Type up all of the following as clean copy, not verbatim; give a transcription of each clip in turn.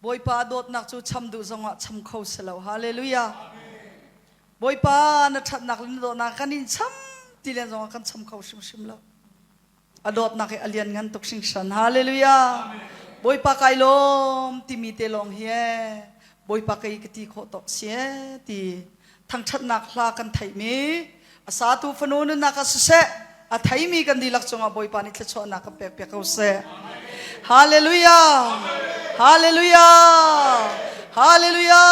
Bawipa dawtnak cu cham duh zongah cham kho si lo. Hallelujah. Bawipa na ṭhatnak le na dawtnak kan in cham ti len zongah kan cham kho hrimhrim lo. A dawtnak hi a lianngan tuk hringhran. Hallelujah. Bawipa kai lawm timi te lawng hi ee Bawipa kei ka ti khawh tawk si ee ti thangṭhatnak hla kan theihmi a satu fanu nunnak ah siseh a theimi kan dihlak cungah Bawipa nih thluachuahnak kan pek piak ko seh. Hallelujah. Hallelujah. Hallelujah.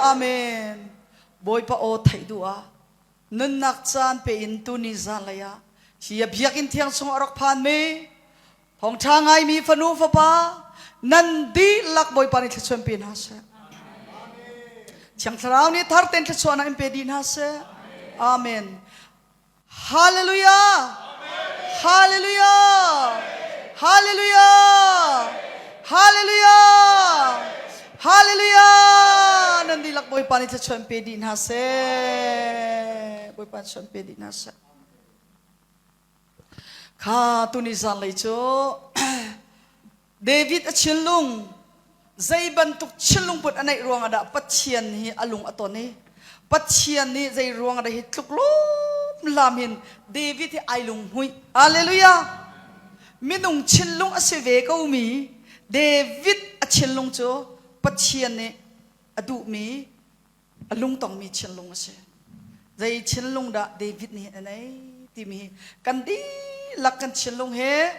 Amen. Bawipa aw theih duh ah nunnak caan pe in tuni zanlei ah hi a biakinn thiang chung a rak phanmi thawngṭha ngaimi fanu fapa nan dihlak Bawipa nih thluachuah in pe hna seh. Thiang Thlarau nih thar tein thluachuahnak in pe dih hna seh. Amen. Hallelujah. Hallelujah. Hallelujah. Hallelujah. Hallelujah. Nan dihlak Bawipa nih thluachuah in pe dih hna seh. Bawipa nih thluachuah in pe dih hna seh. Kha tuni zanlei cu David a thinlung zei bantuk thinlung put a neih ruangah dah Pathian hi a lung a ton i Pathian nih zei ruangah dah hi tluk lawmlam hin David hi ai lunghmuih. Hallelujah! Minung thinlung a si ve ko mi David a thinlung cu Pathian nih a duhmi a lungtongmi thinlung a si. Zei thinlung dah David nih a nei timi hi kan dihlak kan thinlung he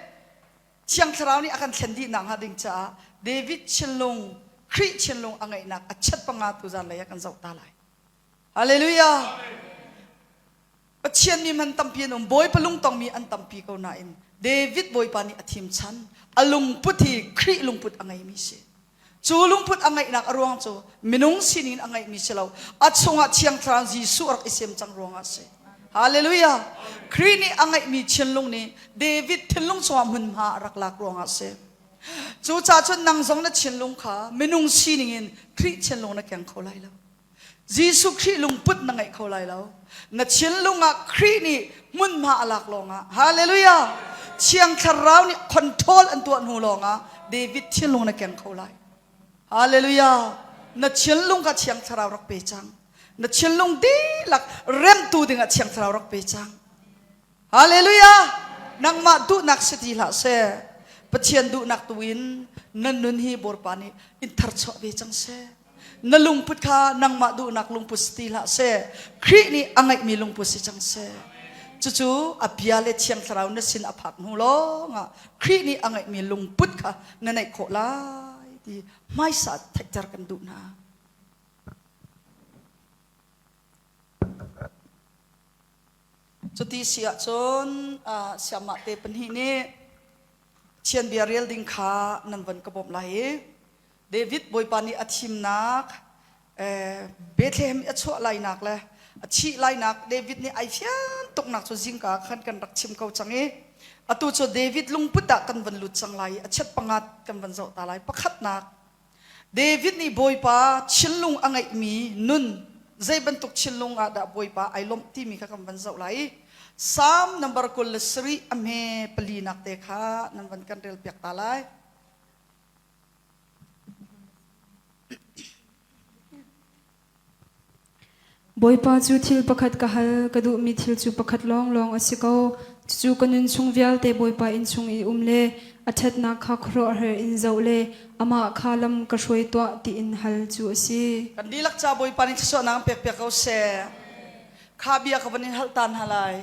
Thiang Thlarau nih a kan thlen dih nakhnga ding caah David thinlung, Khrih thinlung a ngeihnak a chat panga tu zanlei ah kan zoh ta lai. Hallelujah! Pathian mi man tampi an um, Bawipa lungtongmi an tampi ko nain David Bawipa nih a thim chan, a lungput hi Khrih lungput a ngeimi si. Cu lungput a ngeihnak a ruang cu minung sining in a ngeihmi si lo, a chungah Thiang Thlarau Jesuh a rak i sem cang ruangah a si. Hallelujah! Khrih nih a ngeihmi thinlung nih David thinlung chungah hmunhma a rak lak ruangah a si. Cucaah cun nang zong na thinlung kha minung sining in Khrih thinlung na keng kho lai lo. Jesuh Khrih lungput na ngeih kho lai lo. Na thinlung ah Khrih nih hmunhma a lak lawngah Hallelujah! Thiang Thlarau nih control an tuah hnu lawngah David thinlung na keng kho lai. Hallelujah! Na thinlung kha Thiang Thlarau rak pe cang. Na thinlung dihlak remtu dingah Thiang Thlarau rak pe cang. Hallelujah! Nangmah duhnak si ti hlah seh. Pathian duhnak tu in nan nun hi Bawipa nih in tharchuah ve cang seh. Na lungput kha nangmah duhnak lungput si ti hlah seh. Khrih nih a ngeihmi lungput si cang seh. Cucu a bia le Thiang Thlarau na sin a phak hnu lawngah Khrih nih a ngeihmi lungput kha na neih khawh lai ti hmaisa theihter kan duh hna. Cuti si ahcun siamah te pahnih nih Pathian bia rel ding kha nan van ka bawmh lai i David Bawipa nih a thimnak Bethlehem i a chuah lainak le a thih lainak David nih ai fian tuknak cu zingka khan kan rak chim ko cang i atu cu David lungput ah kan van lut cang lai i a chet pangat kan van zoh ta lai. Pakhatnak David nih Bawipa thinlung a ngeihmi nun zei bantuk thinlung ah dah Bawipa ai lawmh timi kha kan van zoh lai i Psalm number 27 a hme palinak te kha nan van kan rel piak ta lai. Bawipa cu thil pakhat ka hal, ka duhmi thil cu pakhat lawnglawng a si ko. Cucu ka nun chung vialte Bawipa inn chung i um le a ṭhatnak kha khuaruahhar in zoh le amah kha lam ka hruai tuah tiin hal cu a si. Kan dihlak ca Bawipa nih thluachuahnak an pekpiak ko seh. Kha bia ka van in hal ta hna lai.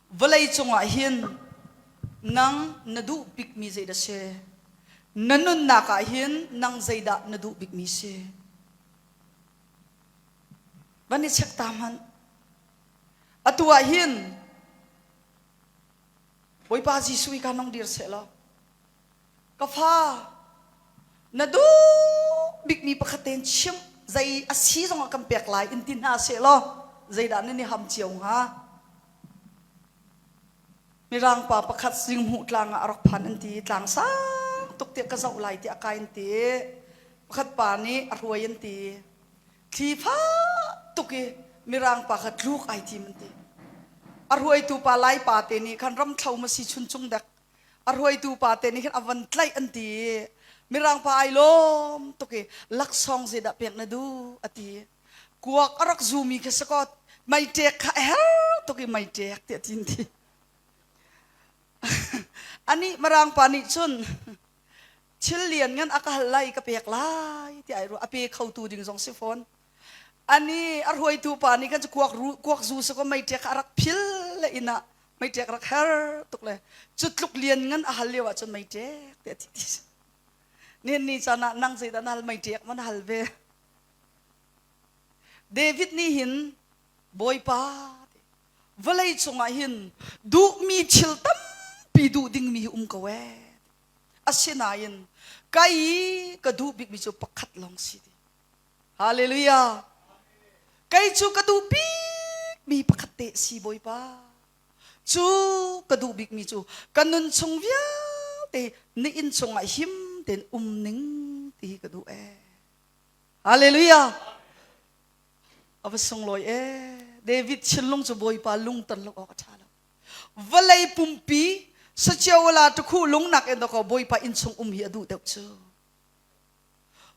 Vawlei cungah hin nang na duh bikmi zeidah si? Na nunnak ah hin nang zeidah na duh bikmi si? Van i check ta hmanh. Atu ah hin Bawipa Jesuh hi ka nong dir seh law ka fa na duh bikmi pakhat tein chim zei a si zongah kan pek lai in ti hna seh law zeidah nan i ham cio hnga? Mirang pa pakhat Zinghmuh tlang ah a rak phan an ti. Tlang sang tuk tiah ka zoh lai tiah a kai an ti. Pakhat pa nih a hruai an ti. Thli fak tuk i Mirang pa kha tluk ai tim an ti. A hruaitu pa Lai pa te nih khan ramthlo ma si chuncung dek. A hruaitu pa te nih khan a van tlaih an ti. Mirang pa ai lawm tuk i laksawng zeidah pek na duh a ti. Kuak a rak zumi kha sakaw meiṭek kha a her tuk i meiṭek tiah tin ti. Anih Mirang pa nih cun thil lian ngan a ka hal lai ka pek lai tiah ai ruah. A pe khotu ding zong si fawn. Ani a hruaitu pa nih khan cu kuak ru kuak zu sakaw meiṭek kha a rak phil le inn ah meiṭek rak her tuk le cu tluk lian ngan a hal lio ahcun meiṭek tiah a ti ti. Nihin ni caan ah nang zeidah na hal meiṭek ma na hal ve? David nih hin Bawipa vawlei cungah hin duhmi thil tampi duh dingmi hi um ko ee. Asinain kai ka duh bikmi cu pakhat lawng si ti. Hallelujah. Kei cu ka duh bikmi pakhat te si Bawipa. Cu ka duh bikmi cu ka nun chung vialte na inn chungah him tein um ning ti hi ka duh ee. Hallelujah. A va sunglawi ee. David thinlung cu Bawipa lungton lo awk a ṭha lo. Vawlei pumpi sachiawala tukhu lungnak in dakaw Bawipa inn chung um hi a duh deuh cu.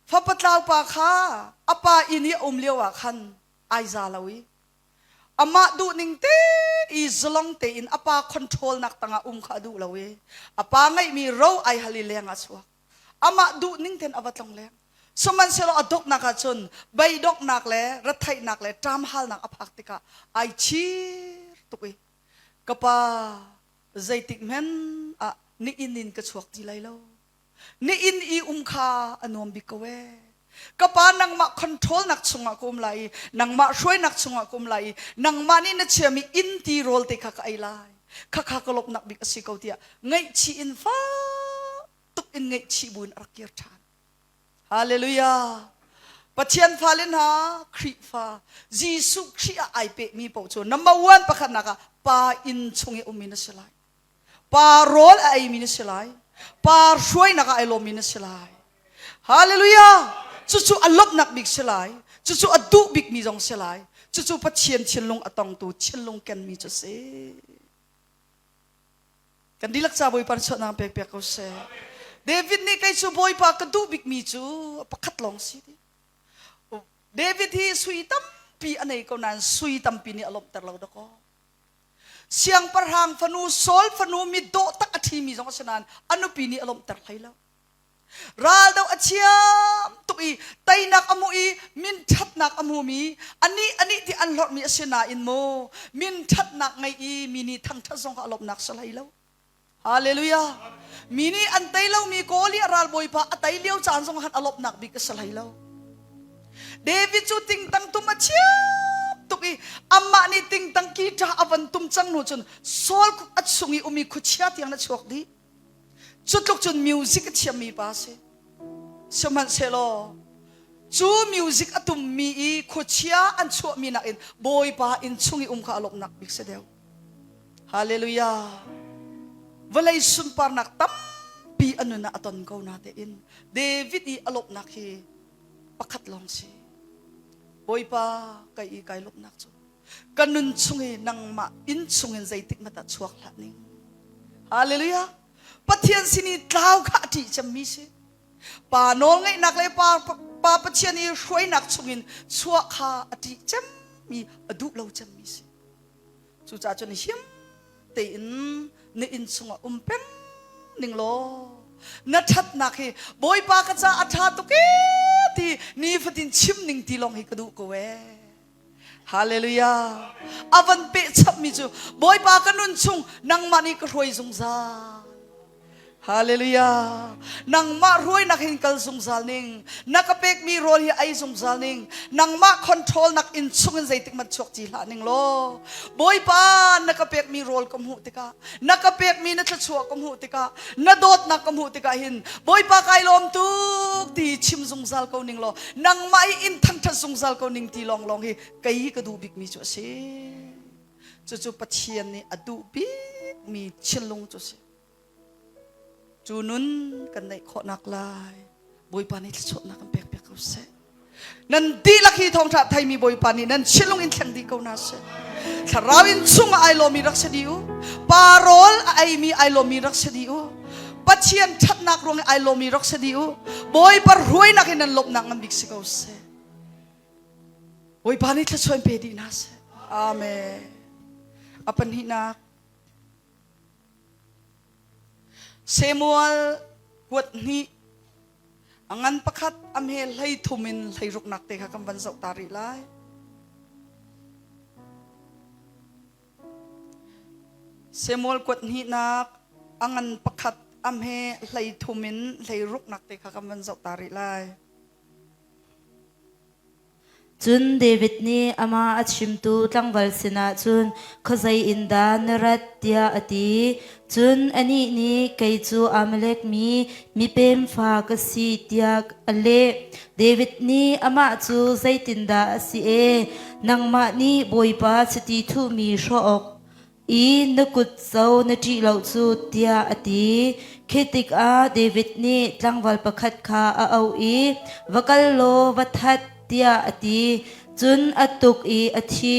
Fapa tlau pa kha a pa inn i a um lio ah khan ai za lo i amah duhning te i zalong tein a pa control nak tangah um kha a duh lo i a pa ngeihmi ro ai hal i leng ah chuak. Amah duhning tein a va tlong leng. Sihmanhsehlaw a donghnak ah cun beidonghnak le retheihnak le ṭamhalnak a phak tikah ai chir tuk i ka pa zeitik hmanh ah ni inn in ka chuak ti lai lo. Na inn i um kha a nuam bik ko ee. Ka pa nangmah control nak chungah ka um lai i nangmah hruainak chungah ka um lai i nangmah nih na chiami inn ti rawl te kha ka ei lai. Khakha ka lawmhnak bik a si ko tiah ngaihchih in fak tuk in ngaihchih buin a rak kir ṭhan. Hallelujah. Pathian fale hna Khrihfa Jesuh Khrih ah ai pehmi paoh cu number one pakhatnak ah pa inn chung i ummi na si lai. Pa rawl a eimi na si lai. Pa hruainak ah ai lawmmi na si lai. Hallelujah! Cucu a lawmhnak bik si lai. Cucu a duh bikmi zong si lai. Cucu Pathian thinlung a tongtu thinlung kenmi cu si. Kan dihlak ca Bawipa nih chuahnak pek piak ko seh. David nih kei cu Bawipa ka duh bikmi cu pakhat lawng si ti. David hi sui tampi a nei ko nain sui tampi nih a lawmhter lo dakaw. Siangpahrang fanu Saul fanu mi dawh tak a ṭhimi zong a si nain a nupi nih a lawmhter hlei lo. Raldoh a thiam tuk i teinak a hmuh i min ṭhatnak a hmumi anih anih ti an hlorhmi a si nain maw min ṭhatnak ngei i mi nih thangṭhat zong kha a lawmhnak si hlei lo. Hallelujah. Mi nih an tei lomi Goliath ralbawipa a tei lio caan zong han a lawmhnak bik a si hlei lo. David cu tingtang tum a thiam tuk i amah nih tingtang guitar a van tum cang hnu cun Saul a chung i umi khuachia tiang na chuak dih. Cu tluk cun music a thiammi pa a si. Sihmanhsehlaw cu music a tummi i khuachia an chuahmi nakin Bawipa inn chung i um kha a lawmhnak bik si deuh. Hallelujah. Vawlei sunparnak tampi a nun ah a ton ko na tein David i a lawmhnak hi pakhat lawng si. Bawipa kai i kai lawmhnak cu ka nun chung i nangmah inn chung in zeitik hmanh ah chuak hlah ning. Hallelujah. Pathian sin i tlau kha a ṭih cemmi si. Pa nawlngeihnak le pa, pa Pathian i hruainak chungin chuah kha a ṭih cemmi, a duh lo cemmi si. Cucaah cun him tein na inn chungah um peng ning law na ṭhatnak hi Bawipa ka caah a ṭha tuk ee ti nifatin chim ning ti lawng hi ka duh ko ee. Hallelujah. A van peh chapmi cu Bawipa ka nun chung nangmah nih ka hruai zungzal. Hallelujah. Nangmah hruainak hin kal zungzal ning. Na ka pekmi rawl hi ei zungzal ning. Nangmah control nak in chung in zeitik man chuak ci hlah ning law. Bawipa na ka pekmi rawl ka hmuh tikah, na ka pekmi na thluachuah ka hmuh tikah, na dawtnak ka hmuh tikah hin Bawipa kai lawm tuk ti chim zungzal ko ning law. Nangmah i in thangthat zungzal ko ning ti lawng lawng hi kei ka duh bikmi cu a si. Cucu Pathian nih a duh bikmi thinlung cu a si. Cu nun kan neih khawhnak lai Bawipa nih thluachuahnak kan pek piak ko seh. Nan dihlak hi thawngṭha theimi Bawipa nih nan thinlung in thleng dih ko hna seh. Thlarau in chungah ai lawmi rak si dih u. Pa rawl a eimi ai lawmi rak si dih u. Pathian ṭhatnak ruang i ai lawmmi rak si dih u. Bawipa hruainak in nan lawmhnak ngan bik si ko seh. Bawipa nih thluachuah in pe dih hna seh. Amen. A pahnihnak Samuel kuat hnih a ngan pakhat a hme hlei thum in hlei ruknak te kha kan van zoh ta rih lai. Samuel kuat hnihnak a ngan pakhat a hme hlei thum in hlei ruknak te kha kan van zoh ta rih lai. Cun David nih amah a chimtu tlangval sinah cun, Khuazei in dah na rat? tiah a ti. Cun anih nih, Kei cu Amalek mi mipem fa ka si, tiah a leh. David nih amah cu, Zeitindah a si ee? Nangmah nih Bawipa chiti thuhmi hrawh awk i na kut zo na ṭih lo cu tiah a ti. Khi tikah David nih tlangval pakhat kha a auh i va kal law va that tiah a ti. Cun a tuk i a thi.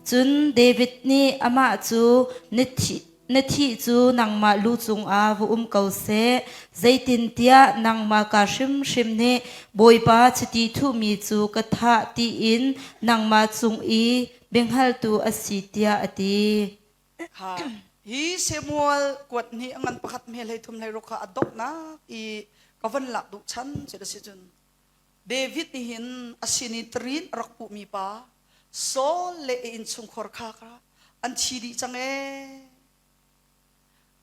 Cun David nih amah cu na thih na thih cu nangmah lu cungah va um ko seh, zeitintiah nangmah ka hrimhrim nih Bawipa chiti thuhmi cu ka thah tiin nangmah cung i biahngaltu a si tiah a ti. Kha hi Samuel kuat nih a ngan pakhat hme hlei thum hlei ruk kha a donghnak i ka van lak duh chan cu a si cun David nih hin a sin i trin a rak puhmi pa Saul le a innchungkhar kha kha an thi dih cang ee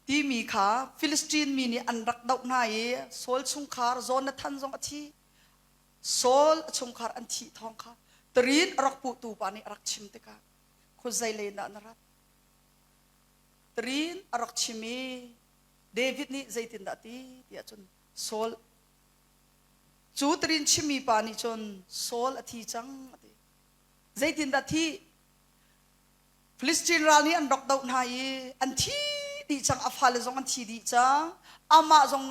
timi kha Philistine mi nih an rak doh hna i Saul chungkhar Jonathan zong a thi Saul a chungkhar an thih thawng kha tarin a rak puhtu pa nih a rak chim tikah khuazei lei dah na rat? Tarin a rak chim i David nih zeitindah ti tiah cun Saul cu tarin chimmi pa nih cun Saul a thi cang a ti. Zeitindah thi? Philistine ral nih an rak doh hna i an thi dih cang, a fale zong an thi dih cang, amah zong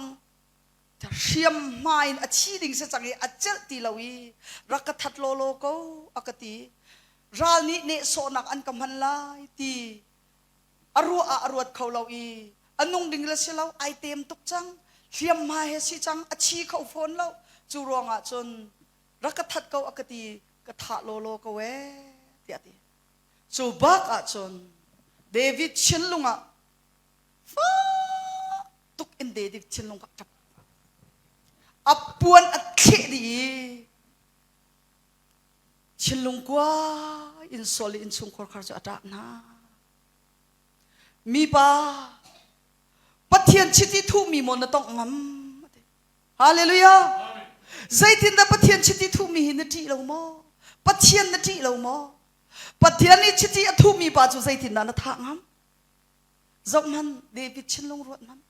hriamhma in a thi ding si cang i a celh ti lo i rak ka that lawlaw ko a ka ti ral nih nehsawhnak an ka hman lai ti a ruah ah a ruat kho lo i a nung ding le si lo ai tem tuk cang hliamhma he si cang a thi kho fawn lo cu ruangah cun rak ka that ko a ka ti ka thah lawlaw ko ee tiah a ti cu bak ah cun David thinlung ah Fak tuk in David thinlung ka ṭap. A puan a thleh dih i thinlung kua in Saul i innchungkhar khar cu a ṭah hna. Mipa, Pathian chiti thuhmi maw na tongh ngam? Hallelujah! Zeitindah Pathian chiti thuhmi hi na ṭih lo maw? Pathian na ṭih lo maw? Pathian nih chiti a thuhmi pa cu zeitindah na thah ngam? Zohhmanh, David thinlung ruat hmanh.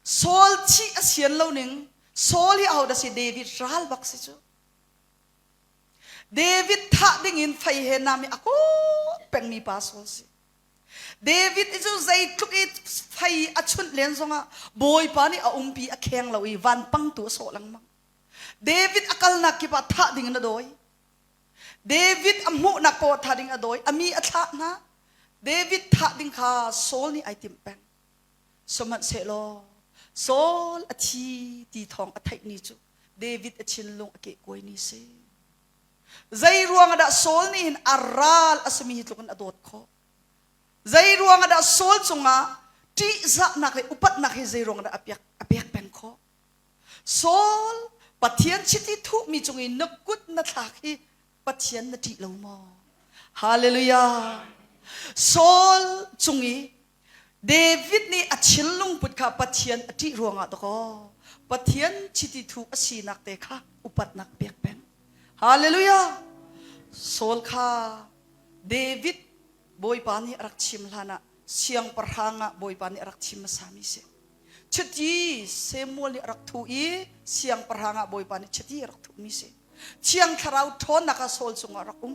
Saul thih a sian lo ning, Saul hi ahodah si David ral bak si cu. David thah ding in fei he nam i a kawl pengmi pa Saul si. David cu zeitluk i fei a chunh len zongah Bawipa nih a umpi a kheng lo i vanpang tu a sawh lengmang. David a kalnak kip ah thah ding in a dawi. David a hmuhnak poah thah ding a dawi, a mi a thlah hna. David thah ding kha Saul nih ai timh peng. Sihmanhsehlaw Saul a thi ti thawng a theih ni cu David a thinlung a kehkuai ni si. Zei ruang ah dah Saul nih hin a ral a simi hi tluk in a dawt khawh? Zei ruang ah dah Saul cungah ṭihzahnak le upatnak hi zei ruang ah dah a pek, a pek peng khawh? Saul, Pathian chiti thuhmi cung i na kut na thlak hi Pathian na ṭih lo maw? Hallelujah! Saul cung i David nih a thinlung put kha Pathian a ṭih ruangah dakaw Pathian chiti thuh a sinak te kha upatnak pek peng. Hallelujah! Saul kha David Bawipa nih a rak chim hlanah siangpahrang ah Bawipa nih a rak chim hmasami si. Chiti Samuel nih a rak thuh i siangpahrang ah Bawipa nih chiti a rak thuhmi si. Thiang Thlarau ṭhawnnak ah Saul cungah a rak um.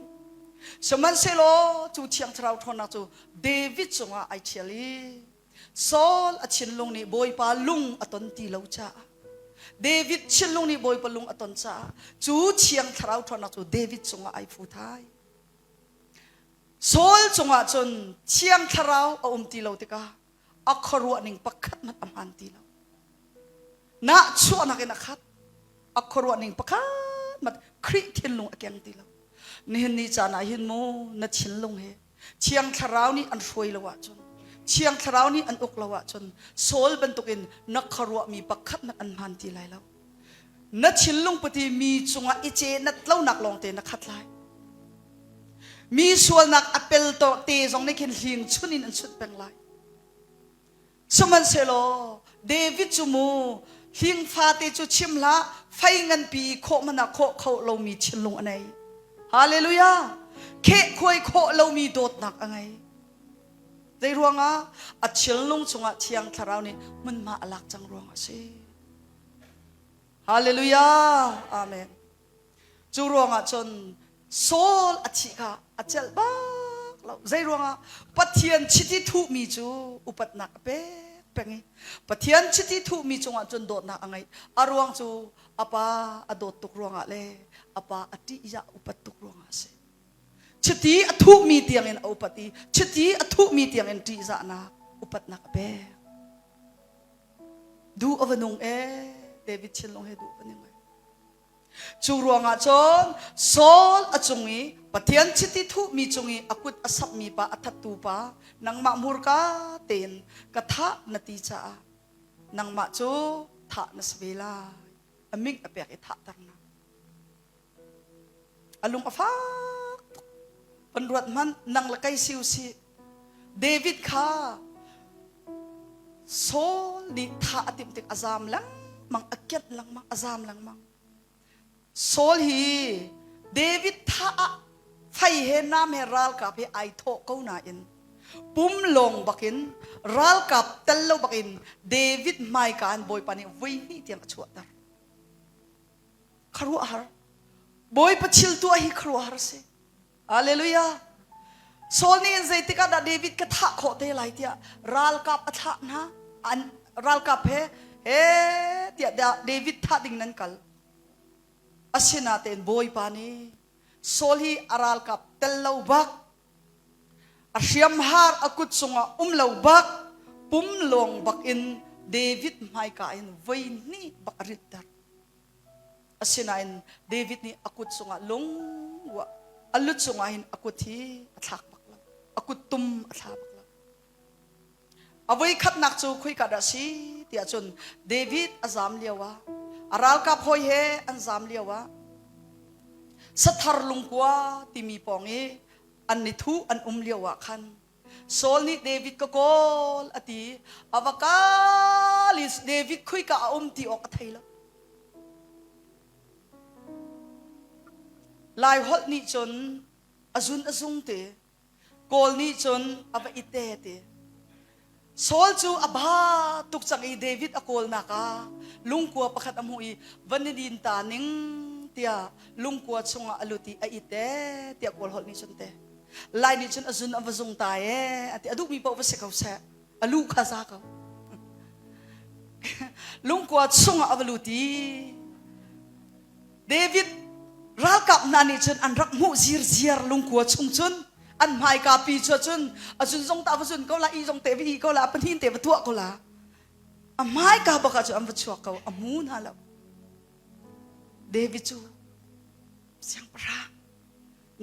Sihmanhsehlaw cu Thiang Thlarau ṭhawnnak cu David cungah ai ṭhial i Saul a thinlung nih Bawipa lung a ton ti lo caah David thinlung nih Bawipa lung a ton caah cu Thiang Thlarau ṭhawnnak cu David cungah ai fu thai. Saul cungah cun Thiang Thlarau a um ti lo tikah a khuaruah ning pakhat hmanh a hmaan ti lo. Nahchuahnak in a khat. A khuaruah ning pakhat mat Khrih thinlung a keng ti lo. Nihin ni caan ah hin mu na thinlung he Thiang Thlarau nih an hruai lo ahcun Thiang Thlarau nih an uk lo ahcun Saul bantukin na khuaruahmi pakhat hmanh an hmaan ti lai lo. Na thinlung put i mi cungah i ce nat lonak lawngte na khat lai. Mi sualnak a pel to te zong nih khin hling chun in an chunh peng lai. Sihmanhsehlaw David cu mu hling fate cu chim hlah fei nganpi khawh hmanh ah khawh kho lomi thinlung a nei. Hallelujah! Kheh khuai khawh lomi dawtnak a ngei. Zei ruangah? A thinlung chungah Thiang Thlarau nih hmunhma a lak cang ruangah a si. Hallelujah! Amen. Cu ruangah cun Saul a thih kha a celh bak lo. Zei ruangah? Pathian chiti thuhmi cu upatnak a pek peng i Pathian chiti thuhmi cungah cun dawtnak a ngeih. A ruang cu a pa a dawt tuk ruangah le a pa a ṭihzah upat tuk ruangah a si. Chiti a thuhmi tiangin a upat i chiti a thuhmi tiangin ṭihzahnak upatnak a pek. Duh a va nung ee David thinlung he duh a va nung ee. Cu ruangah cun Saul a cung i Pathian chiti thuhmi cung i a kut a sapmi pa a thattu pa nangmah hmurka tein ka thah na ti caah nangmah cu thah na si ve lai. A ming a pek i thahternak. A lung a fak tuk. Van ruat hmanh nang le kei si usih. David kha Saul nih thah a timh tik a zaam lengmang, a kianh lengmang, a zaam lengmang. Saul hi David thah ah fei he nam he ralkap he ai thawh ko nain pum lawng bakin ralkap tel lo bakin David hmaika in Bawipa nih voi hnih tiang a chuahter. Khuaruahhar. Bawipa thil tuah hi khuaruahhar a si. Hallelujah. Saul nih zeitik ah dah David ka thah khawh te lai tiah ralkap a thlah hna. An ralkap he he tiah David thah ding nan kal. Asinain Bawipa nih Saul hi a ralkap tel lo bak a hriamhar a kut cungah um lo bak pum lawng bak in David hmaika in voi hnih bak a rinter. Asinain David nih a kut cungah lungua a lu cungah hin a kut hi a thlak bak lo. A kut tum a thla bak lo. A voi khatnak cu khuika dah si tiah cun David a zam lio ah a ralkap hawi he an zam lio ah sathar lungkua timi pawng i an ni thu an um lio ah khan Saul nih David ka kawl a ti. A va kal i David khuika a um ti awk a thei lo. Lai holh nih cun a zun a zung ti. Kawl nih cun a va ite ti. Saul cu a ba tuk cang i David a kawlnak ah lungkua pakhat a hmuh i van i din ta ning tiah lungkua chungah a lut i a ite tiah Kawl holh nih cun te. Lai nih cun a zun a va zung ta ee a ti a duhmi paoh va si ko seh a lu kha za ko lungkua chungah a va lut i David ralkap hna nih cun an rak hmuh zirziar lungkua chung cun an hmaika pi cu cun a zun zong ta va zun ko la i zong te va i ko la pahnin te va tuah ko la a hmaika bak ah cun an va chuak ko a hmu hna lo David cu siangpahrang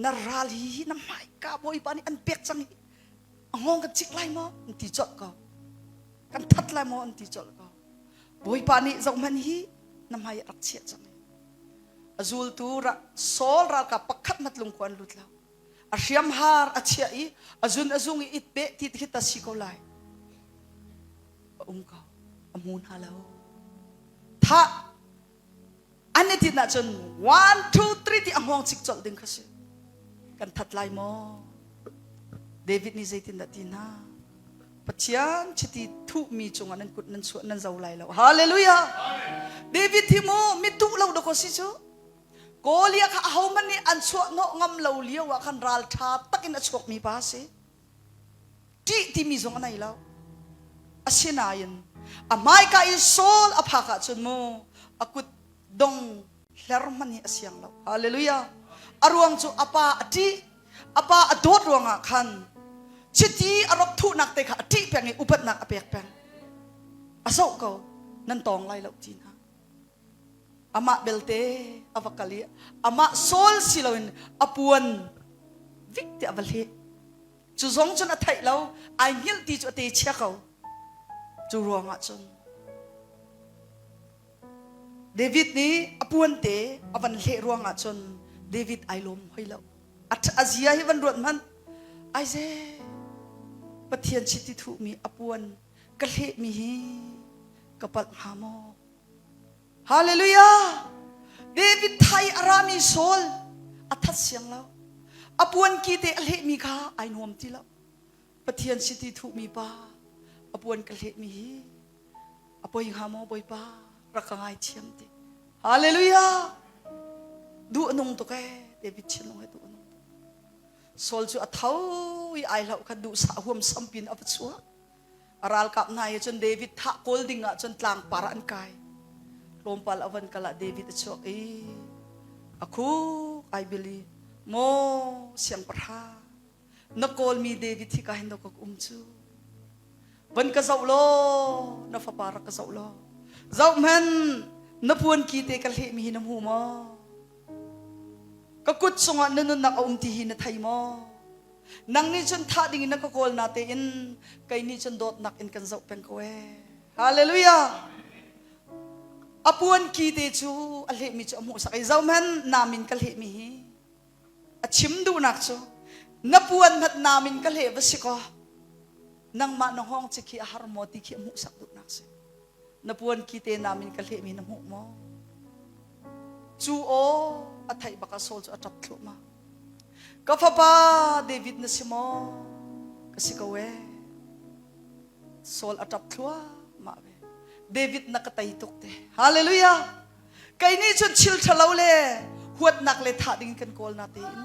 na ral hi na hmaika bawipa nih an pek cang hi a hngawng kan cik lai maw an ti colh ko kan that lai maw an ti colh ko bawipa nih zohhmanh hi na hmai ah rak chiah cang a zultu Saul ralkap pakhat mat lungkua an lut lo a hriamhar a chiah i a zun a zung i it pe ti khi ta si ko lai a um ko a hmu hna lo thah An i tin ahcun one, two, three ti a hngawng cik colh ding kha si. Kan that lai maw? David nih zeitindah ti hna? Pathian chiti thuhmi cungah nan kut nan chuah nan zo lai lo. Hallelujah! David hi mu mi duh lo dawkaw si cu. Goliath kha ahohmanh nih an chuah hnawh ngam lo lio ah khan ral ṭha takin a chuakmi pa a si. Ṭih timi zong a nei lo. Asinain a hmaika i Saul a phak ahcun mu a kut dong hler hmanh hi a siang lo. Hallelujah. A ruang cu a pa a ṭih. A pa a dawt ruangah khan chiti a rak thuhnak te kha a ṭih peng i upatnak a pek peng. A zoh ko. Nan tawng lai lo ti hna. Amah belte a va kal i amah Saul si loin a puan vik te a va hleh. Cu zong cun a theih lo, ai hngilh ti cu a te chia ko. Cu ruangah cun David nih a puan te a van hleh ruangah cun David ai lawm hoi lo. A zia hi van ruat hmanh. Aize Pathian chiti thuhmi a puan ka hlehmi hi ka palh hnga maw? Hallelujah! David thai a rami Saul a that siang lo. A puan ki te a hlehmi kha ai nuam ti lo. Pathian chiti thuhmi pa a puan ka hlehmi hi a poi hnga maw Bawipa rak ka ngaithiam ti. Hallelujah! Duh a nung tuk ee David thinlung he duh a nung tuk. Saul cu a tho i ai hloh kha duhsah huam sampin a va chuak. A ralkap hna he cun David thah kawl ding ah cun tlangpar ah an kai. Tlawmpal a van kal ah David a chuak i a khuk ai bil i maw siangpahrang na kawlmi David hi ka hin ka um cu. Van ka zoh law na fapa rak ka zoh law. Zoh hmanh na puan ki te ka hlehmi hi na hmu maw? Ka kut chungah na nunnak a um ti hi na thei maw? Nang nih cun thah ding in na ka kawl na tein kei nih cun dawtnak in kan zoh peng ko ee. Hallelujah! A puan ki te cu a hlehmi cu a hmuhsak i zohhmanh namin ka hlehmi hi a chim duhnak cu na puan hmat namin ka hleh va si kaw nangmah na hngawng ci khi a har maw ti khi a hmuhsak duhnak si. Na puan ki te namin ka hlehmi na hmuh maw? Cu aw a theih bak ah Saul cu a ṭap thluahmah. Ka fapa David na si maw? Ka si ko ee. Saul a ṭap thluahmah ve. David na ka tei tuk te. Hallelujah! Kei nih cun thil ṭhalo le huatnak le thah ding kan kawl na tein.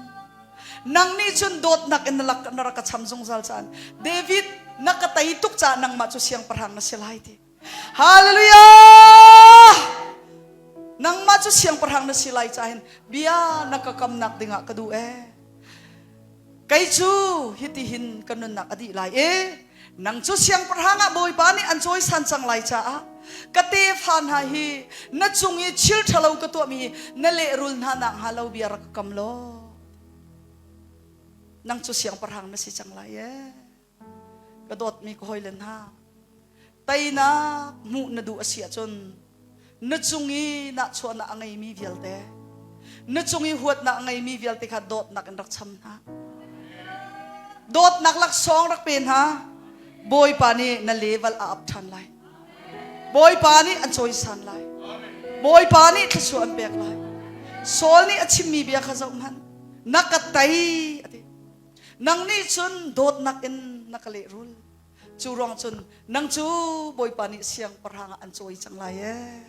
Nang nih cun dawtnak in na lak na rak ka cham zungzal caan. David na ka tei tuk caah nangmah cu siangpahrang na si lai ti. Hallelujah! Nangmah cu siangpahrang na si lai cahin bia na ka kamnak dingah ka duh ee. Kei cu hitihin ka nunnak a dih lai i nang cu siangpahrang ah Bawipa nih an cawisan cang lai caah ka tefa hna hi na cung i thil ṭhalo ka tuahmi hi na lehrul hna nakhnga lo bia rak ka kam law. Nang cu siangpahrang na si cang lai ee. Ka dawtmi ka hawile hna, teinak hmuh na duh a si ahcun na cung i nahchuahnak a ngeimi vialte, na cung i huatnak a ngeimi vialte kha dawtnak in rak cham hna. Dawtnak laksawng rak pe hna. Bawipa nih na level a up ṭhan lai. Bawipa nih an cawisan lai. Bawipa nih thluachuah an pek lai. Saul nih a chimmi bia kha zoh hmanh. Na ka tei a ti. Nang nih cun dawtnak in na ka lehrul. Cu ruang cun nang cu Bawipa nih siangpahrang ah an cawi cang lai ee,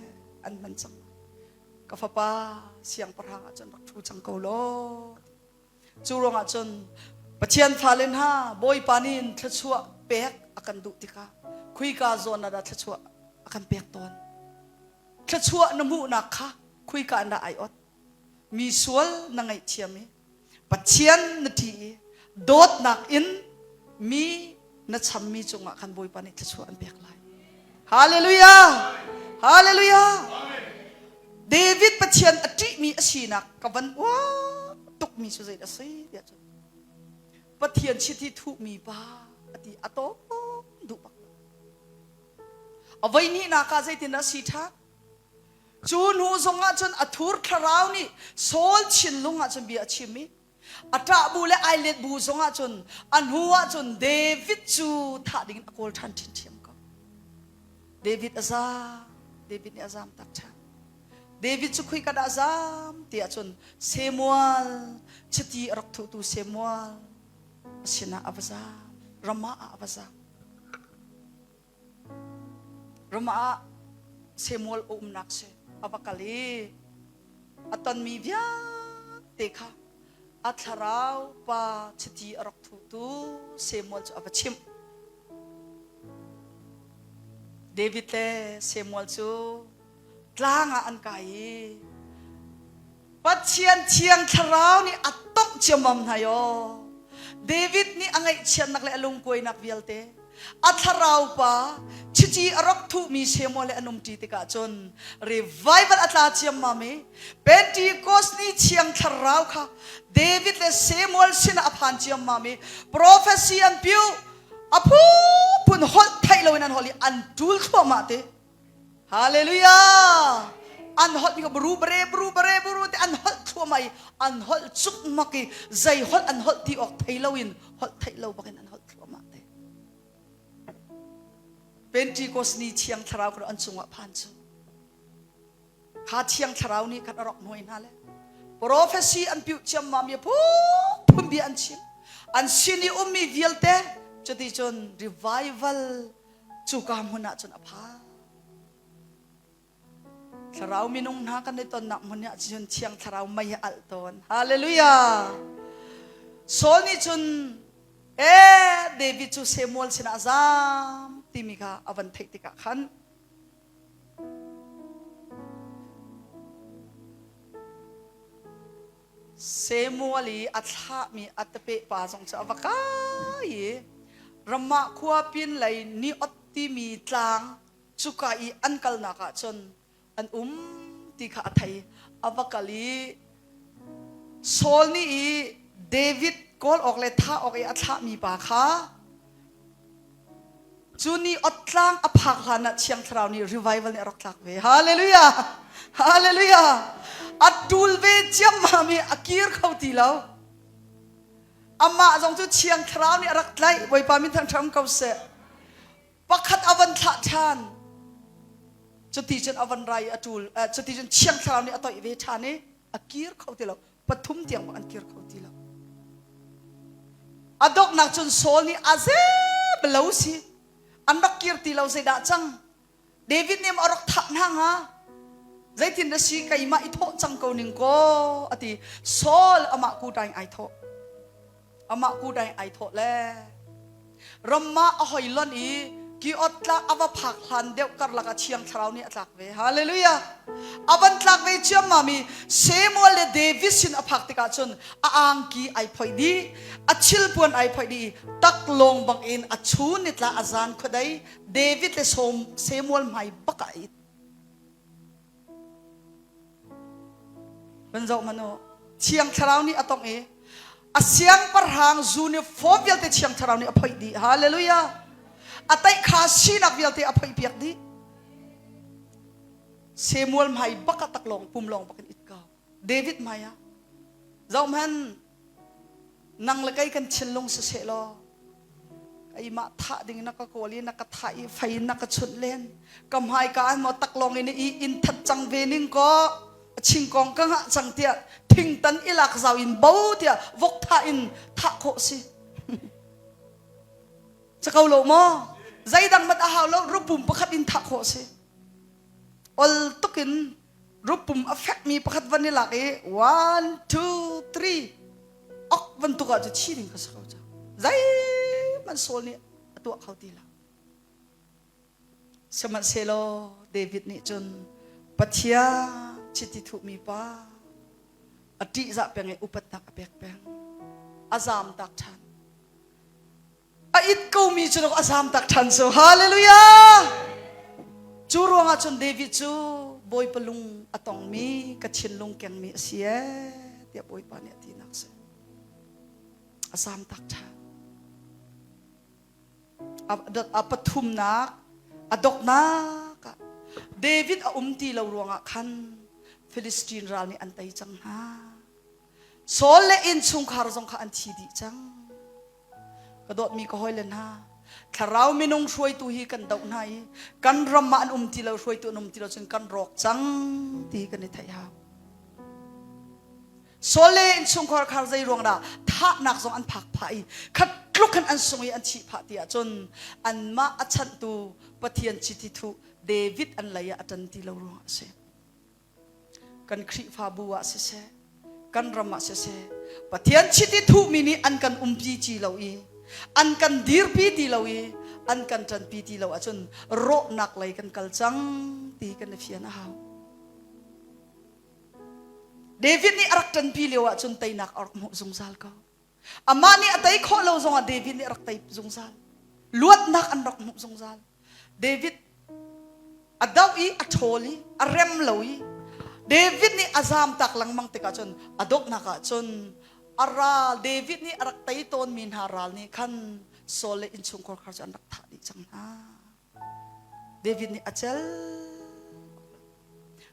an hman cang. Ka fapa siangpahrang ah cun rak ṭhu cang ko law. Cu ruangah cun Pathian fale hna Bawipa nih thluachuah pek a kan duh tikah khuika zawn ah dah thluachuah a kan pek tawn. Thluachuah na hmuhnak kha khuika in dah ai ot. Mi sual na ngaihthiam i Pathian na ṭih i dawtnak in mi na chammi cungah khan Bawipa nih thluachuah an pek lai. Hallelujah! Hallelujah! David Pathian a ṭihmi a sinak ka van uar tukmi cu zei a si tiah cun Pathian chiti thuhmi pa a ti a tawng duh bak. A voi hnihnak ah zeitin a si ṭhan? Cu hnu zongah cun a thur thlarau nih Saul thinlung ah cun bia a chim i a ṭah bu le ai let bu zongah cun a hnu ah cun David cu thah dingin a kawl ṭhan ṭhiamṭhiam ko. David a zaam. David nih a zaam tak ṭhan. David cu khuika dah a zaam ti ahcun Samuel chiti a rak thuhtu Samuel a sinah a va zaam. Ramah ah a va zaam. Ramah ah Samuel a umnak si a va kal i a tonmi vialte kha a thlarau pa chiti a rak thutu Samuel cu a va chimh. David le Samuel cu tlang ah an kai i Pathian thiang thlarau nih a tongh ciammam hna yo. David nih a ngaihchiatnak le a lungkuainak vialte a thlarau pa Chici a rak thuhmi Samuel le an umṭi tikah cun revival a tla ciammam i Pentecost ni thiang thlarau kha David le Samuel sinah a phan ciammam i prophecy an piu a phunphun holh theih loin an holh i an ṭul thluahmah te. Hallelujah! An holh mi kha bru bare bru bare bru te an holh thluahmah i an holh cukmak i zei holh an holh ti awk thei loin holh theih lo bakin an holh thluahmah te. Pentecost ni thiang thlarau kha an cungah phan cu. Kha thiang thlarau nih khan a rak hnuai hna le prophecy an piuh ciammam i phun bia an chim. An sin i ummi vialte cuti cun revival cuka hmun ah cun a phan. Thlarau minung hna kan i tonnak hmun ah cun thiang thlarau mei a alh tawn. Hallelujah! Saul nih cun ee David cu Samuel sinah a zaam timi kha a van theih tikah khan Samuel i a thlahmi a tapeh pa zong cu a va kai i Ramah khua pinlei Niot timi tlang cuka i an kalnak ah cun an um ti kha a thei. A va kal i Saul nih i David kawl awk le thah awk i a thlahmi pa kha Cu ni ottlang a phak hlan ah Thiang Thlarau nih revival nih a rak tlak ve. Hallelujah! Hallelujah! A tul ve ciammam i a kir kho ti lo. Amah zong cu Thiang Thlarau nih a rak tlaih. Bawipa min thangṭhat ko seh. Pakhat a van thlah ṭhan. Cuti cun a van rai i a ṭul. Cuti cun Thiang Thlarau nih a toih ve ṭhan i a kir kho ti lo. Pathum tiang bak an kir kho ti lo. A donghnak cun Saul nih a zep lo si. An rak kir ti lo zeidah cang? David nih a rak thah hna hnga? Zeitin na si keimah i thawh cang ko ning kaw a ti. Saul amah kuṭaing ai thawh. Amah kuṭaing ai thawh le Ramah a hoi lon i Kiot tlak a va phak hlan deuh karlak ah Thiang Thlarau nih a tlak ve. Hallelujah! A van tlak ve ciammam i Samuel le David sin a phak tikah cun a angki ai phoih dih, a thilpuan ai phoih dih i taklawng bangin a chun nitla a zan khuadei David le Samuel hmai bak ah a it. Van zoh hmanh u. Thiang Thlarau nih a tongh i a siangpahrang uniform vialte Thiang Thlarau nih a phoih dih. Hallelujah. A taihkha sinak vialte a phoih piak dih. Samuel hmai bak ah taklawng pum lawng bak in it ko. David hmai ah. Zoh hmanh nang le kei kan thinlung siseh law keimah thah ding na ka kawl i na ka thah i fei in na ka chunh len ka hmaika ah maw taklawng in i in that cang ve ning kaw chingkong ka ngah cang tiah thingtan i lak zau in bo tiah vok thah in thah khawh si cako lo maw zeidang mat a hau lo rupum pakhat in thah khawh si ol tukin rupum a fekmi pakhat van i lak i one two three ok bantuk ah cu thi ding ka si ko cang zeihmanh Saul nih a tuah kho ti lo sihmanhsehlaw David nih cun Pathian chiti thuhmi pa a ṭihzah peng i upatnak a pek peng a zaam tak ṭhan a it komi cu a zaam tak ṭhan so hallelujah cu ruangah cun David cu Bawipa lung a tongmi ka thinlung kengmi a si ee tiah Bawipa nih a tinak si a zaam tak ṭhan a pathumnak a doknak ah David a um ti lo ruangah khan Philistine ral nih an tei cang hna Saul le innchungkhar zong kha an thi dih cang Ka dawtmi ka hawile hna, thlarau minung hruaitu hi kan doh hna i kan ram ah an um ti lo, hruaitu an um ti lo cun kan rawk cang ti kan i theih hau. Saul le innchungkhar khar zei ruang dah thahnak zong an phak phah i khat tluk khan an sung i an thih phah ti ahcun anmah a chanhtu Pathian chiti thuh David an lei ah a ṭan ti lo ruangah a si. Kan Khrihfabu ah siseh, kan ram ah siseh, Pathian chiti thuhmi nih an kan umpi ci lo i an kan dirpi ti lo i an kan ṭanpi ti lo ahcun rawhnak lei kan kal cang ti kan i fian a hau. David nih a rak ṭanpi lio ahcun teinak a rak hmuh zungzal ko. Amah nih a tei khawh lo zongah David nih a rak tei zungzal. Luatnak an rak hmuh zungzal. David a doh i a ṭhawl i a rem lo i David nih a zamtak lengmang tikah cun a donghnak ah cun a ral David nih a rak tei tawnmi hna ral nih khan Saul le innchungkhar kha cu an rak thah dih cang hna. David nih a cel.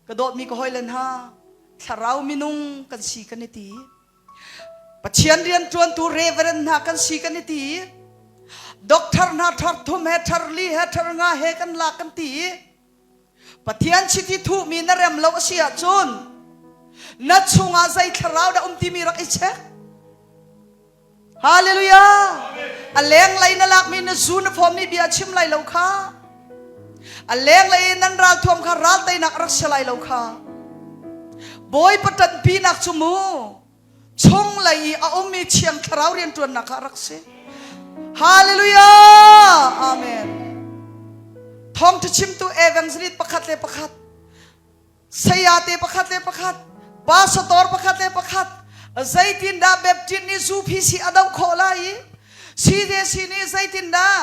Ka dawtmi ka hawile hna, thlarau minung kan si kan i ti. Pathian rianṭuantu reverend hna kan si kan i ti. Doctor hna thar thum he thar li he thar nga he kan lak kan ti. Pathian chiti thuhmi na rem lo a si ahcun na chungah zei thlarau dah um timi rak i check. Hallelujah! A lenglei na lakmi na zu na fawmmi bia chim lai lo kha. A lenglei nan ralthuam kha ral teinak a rak si lai lo kha. Bawipa ṭanpinak cu mu chunglei i a ummi Thiang Thlarau rianṭuannak kha a rak si. Hallelujah! Amen. Thawngṭha chimtu evangelist pakhat le pakhat Sayate pakhat le pakhat, pastor pakhat le pakhat, zeitindah Baptist nih ZUPC a doh khawh lai i CJC nih zeitindah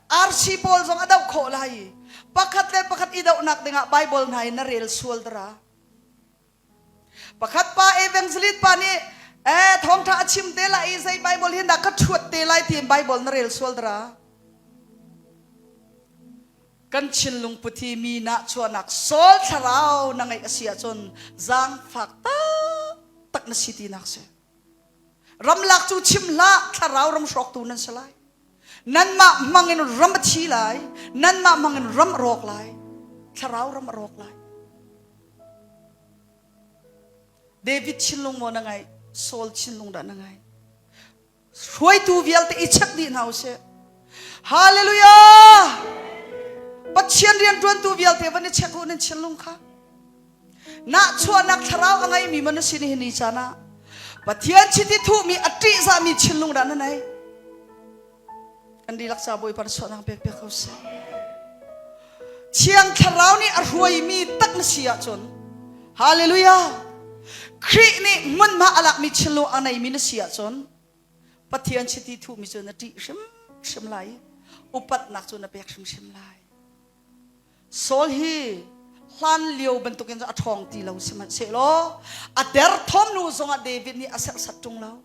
RC pawl zong a doh khawh lai i pakhat le pakhat i dohnak dingah Bible hna in na rel sual dara. Pakhat pa evangelist pa nih eh thawngtha a chim te lai i zei Bible hin dah ka thuat te lai tiin Bible na rel sual dara. Kan thinlung put hi mi nahchuahnak Saul thlarau na ngeih a si ahcun zaangfak taktak na si tinak si. Ramlak cu chim hlah, thlarau ram hrawktu nan si lai. Nanmah hmang in ram a thi lai, nanmah hmang in ram a rawk lai, thlarau ram a rawk lai. David thinlung maw na ngeih, Saul thinlung dah na ngeih? Hruaitu vialte i check dih hna usih. Hallelujah! Pathian rianṭuantu vialte van i check u nan thinlung kha. Nahchuahnak thlarau a ngeimi man na si nihin ni caan ah Pathian chiti thuhmi a ṭihzahmi thinlung dah na nei. Kan dihlak ca Bawipa na chuahnak pek piak ko seh. Thiang Thlarau nih a hruaimi tak na si ahcun Hallelujah! Khrih nih hmunhma a lakmi thinlung a neimi na si ahcun Pathian chiti thuhmi cu na ṭih hrimhrim lai i upatnak cu na pek hrimhrim lai. Saul hi hlan lio bantukin a ṭhawng ti lo sihmanhsehlaw a derthawm nu zongah David nih a serhsat ṭung lo.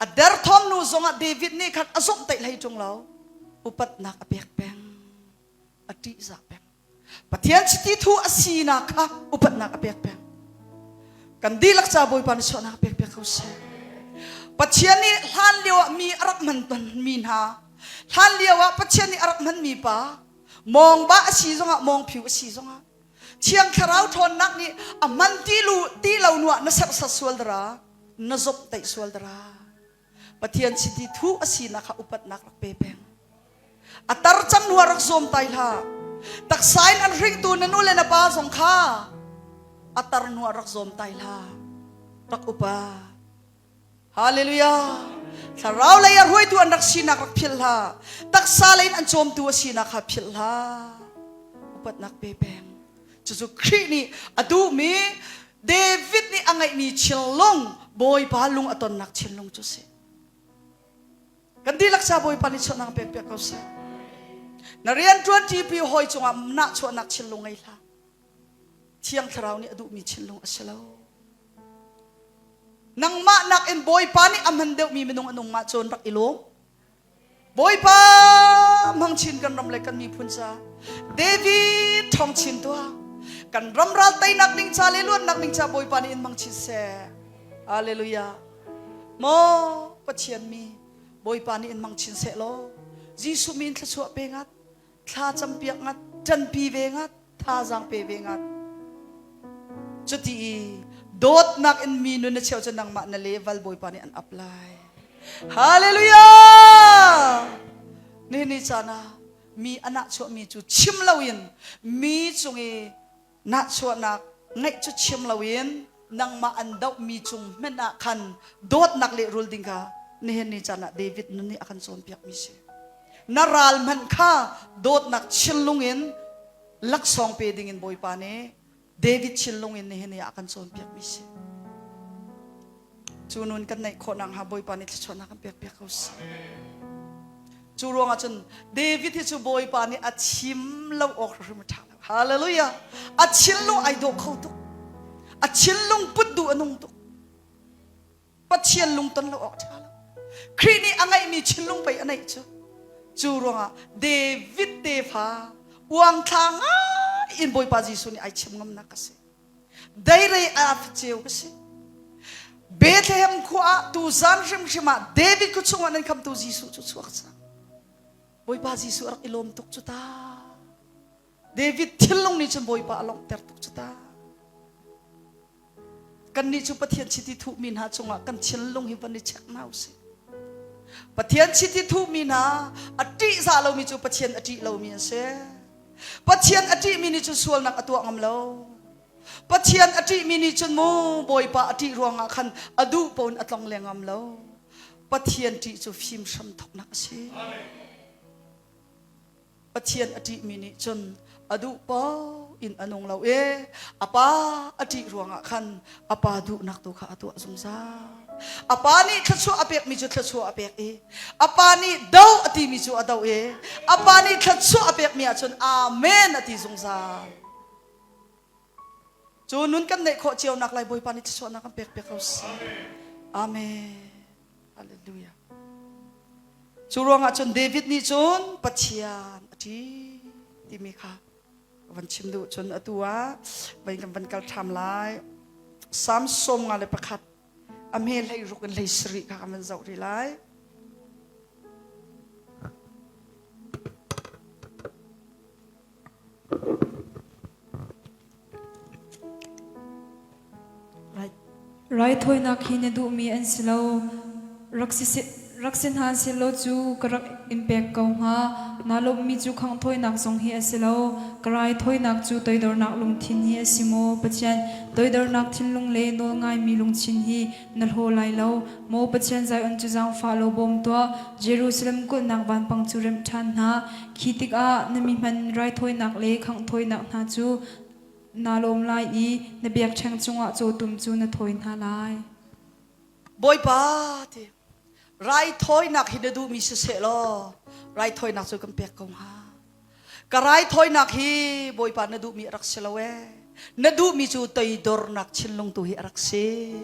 A derthawm nu zongah David nih khan a zomhtaih hlei ṭung lo. Upatnak a pek peng. A ṭihzah peng. Pathian chiti thu a sinak kha upatnak a pek peng. Kan dihlak ca Bawipa nih suahnak a pek piak ko seh. Pathian nih hlan lio ah mi a rak hman mi hna, hlan lio ah Pathian nih a rak hmanmi pa, mawngba a si zongah mawngphiu a si zongah Thiang Thlarau ṭhawnnak nih a hman ti lu ti lo nu ah na serhsat sual dara, na zomhtaih sual dara. Pathian chiti thu a sinak kha upatnak rak pe peng. A tar cang hnu ah rak zuam tai hlah. Taksa in an hringtu na nu le na pa zong kha a tar hnu ah rak zuam tai hlah. Rak upa. Hallelujah. Thlarau lei ah hruaitu an rak sinak rak philh hlah. Taksa lei in an cawmtu a sinak kha philh hlah. Upatnak pe peng. Cucu Khrih nih a duhmi David nih a ngeihmi thinlung Bawipa lung a tonnak thinlung cu si. Kan dihlak ca Bawipa nih chuahnak pek piak ko seh. Na rian ṭuan ṭipi hawi cungah nahchuahnak thinlung ngei hlah. Thiang Thlarau nih a duhmi thinlung a si lo. Nangmah nakin Bawipa nih a hman deuhmi minung an um ahcun rak i lawm. Bawipa hmang chin kan ram le kan miphun ca. David ṭhawng chin tuah. Kan ram ral teinak ding ca le luatnak ding ca Bawipa nih in hmang chin seh. Hallelujah. Maw Pathian mi Bawipa nih in hmang chin seh law Jesuh min thluachuah pe ngat thla campiak ngat ṭanpi ve ngat thazaang pe ve ngat cuti i dawtnak in mi nun na cheu cu nangmah na level bawipa nih an up lai hallelujah ni ni caan ah mi a nahchuahmi cu chim loin mi cung i nahchuahnak ngeih cu chim loin nangmah an dohmi cung hmenh ah khan dawtnak lehrul ding kha nihin ni caan ah David nun nih a kan cawnpiakmi si. Na ral hmanh kha dawtnak thinlung in laksawng pe ding in Bawipa nih David thinlung in nihin ni ah a kan cawnpiakmi si. Cu nun kan neih khawh nakhnga Bawipa nih thluachuahnak kan pek piak ko seh. Cu ruangah cun David hi cu Bawipa nih a chim lo awk hrim a ṭha lo. Hallelujah. A thinlung ai dawh kho tuk. A thinlung put duh a nung tuk. Pathian lungton lo awk ṭha lo. Khrih nih a ngeihmi thinlung pei a neih cu. Cu ruangah David tefa uangthla ngai in Bawipa Jesuh nih ai chim ngamnak a si. Deirei a ceu ka si. Bethlehem khua ah tuzan hrimhrim ah David khua chungah nan khamtu Jesuh cu chuak cang. Bawipa Jesuh a rak i lawm tuk cu ta. David thinlung nih cun Bawipa a lawmhter tuk cu ta. Kannih cu Pathian chiti thuhmi hna cungah kan thinlung hi van i check hna usih. Pathian chiti thuhmi hna a ṭihzah lomi cu Pathian a ṭih lomi an si. Pathian a ṭihmi nih cun sualnak a tuah ngam lo. Pathian a ṭihmi nih cun mu Bawipa a ṭih ruangah khan a duh paoh in a tlong leng ngam lo. Pathian ṭih cu fim hram thawknak a si. Pathian a ṭihmi nih cun a duh paoh in a nung lo i a pa a ṭih ruangah khan a pa duhnak tu kha a tuah zungzal. A pa nih thluachuah a pekmi cu thluachuah a pek i a pa nih do a timi cu a do i a pa nih thluachuah a pekmi ahcun Amen a ti zungzal. Cu nun kan neih khawh cio nak lai Bawipa nih thluachuahnak kan pek piak ko seh. Amen. Hallelujah. Cu ruangah cun David nih cun Pathian a ṭih timi kha van chim duh cun atu ah vai kan van kal ṭham lai. Psalm 51 a hme hlei ruk in hlei sarih kha kan van zoh rih lai. Raithawinak hi na duhmi an si lo. Rak si, rak si hna sehlaw cu ka rak in pek ko hnga. Naa lawmhmi cu khanghthawinak zong hi a si lo. Ka raithawinak cu toidornak lungthin hi a si maw Pathian? Toidornak thinlung le nawlngaimi lungthin hi na hlaw lai lo. Maw Pathian Zion cu zaangfah law bawm tuah. Jerusalem kulhnak vanpang cu remh ṭhan hna. Khi tikah na mi hman raithawinak le khanghthawinak hna cu naa lawm lai i na biakṭheng cungah cawtum cu na thawi hna lai. Bawipa ti raithawinak hi na duhmi siseh law raithawinak cu kan pek ko hnga. Ka raithawinak hi Bawipa na duhmi a rak si lo ee. Na duhmi cu toidornak thinlung tu hi a rak si.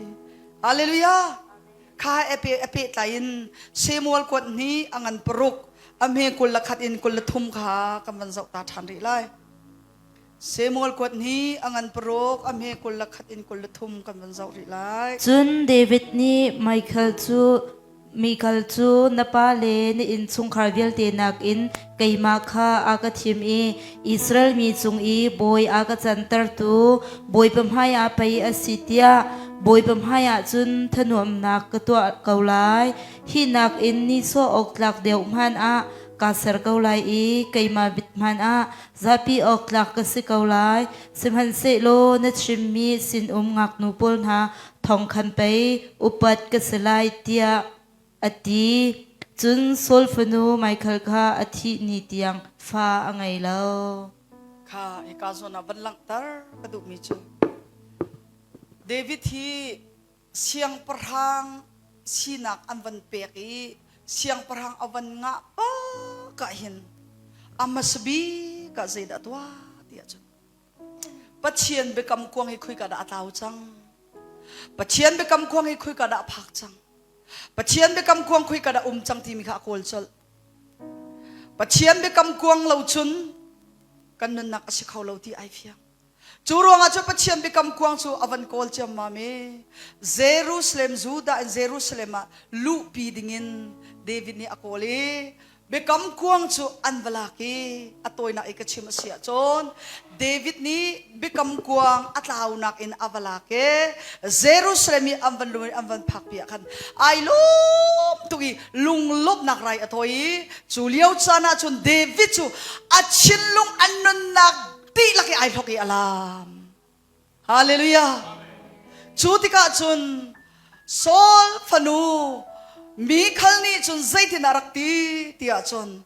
Hallelujah. Kha epe epe tlai in Samuel kuat hnih a ngan paruk a hme 21 in 23 kha kan van zoh ta ṭhan rih lai. Samuel kuat hnih a ngan paruk a hme 21 in 23 kan van zoh rih lai. Cun David nih Michael cu Mikal cu na pa le na innchungkhar vialte nakin keimah kha a ka thim i Israel mi cung i bawi a ka cantertu Bawipa hmaiah pei a si tiah Bawipa hmaiah cun thanuamnak ka tuah ko lai. Hi nakin nihsawh awk tlak deuh hmanh ah kaa ser ko lai i keimah bit hmanh ah zapi awk tlak ka si ko lai. Sihmanhsehlaw na chimmi sinum ngaknu pawl hna thong khan pei upat ka si lai tiah a ti. Cun Saul fanu Michael kha a thih ni tiang fa a ngei lo. Kha hika zawn ah van langhter ka duhmi cu David hi siangpahrang sinak an van pek i siangpahrang a van ngah bak ah hin a hmasa bik ah zeidah tuah ti ahcun Pathian biakam kuang hi khoika dah a tlau cang Pathian biakam kuang hi khoika dah a phak cang Pathian biakam kuang khoika dah um cang timi kha a kawl colh Pathian biakam kuang lo cun kan nunnak a si kho lo ti ai fiang Cu ruangah cu Pathian biakam kuang cu a van kawl ciammam i Jerusalem Judah in Jerusalem ah luhpi dingin David nih a kawl i biakam kuang cu an va lak i a tawinak i ka chim a si ahcun David nih biakam kuang a tlaunak in a va lak i Jerusalem i an van lung i an van phakpi ah khan ai lawm tuk i lunglawmhnak rai a thawi i cu lio caan ah cun David cu a thinlung a nunnak dihlak i ai hlok i a laam. Hallelujah. Cu tikah cun Saul fanu Mikhal nih cun zeitin a rak ti tiah cun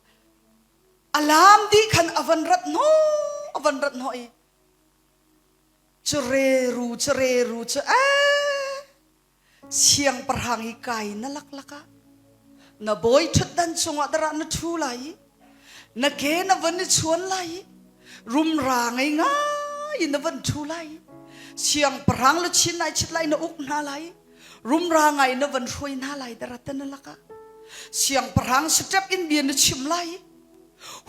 a laam dih khan a van rat hnawh a van rat hnawh i cureru cureru cu ee siangpahrang i kai na laklak ah. Na bawi ṭhutdan cungah darah na ṭhu lai i na ke na van i chuan lai i rumra ngei ngai in na van ṭhu lai i siangpahrang luchin nai chit lai na uk hna lai i rumra ngai na van hruai hna lai dara te na lakah siangpahrang step in bia na chim lai i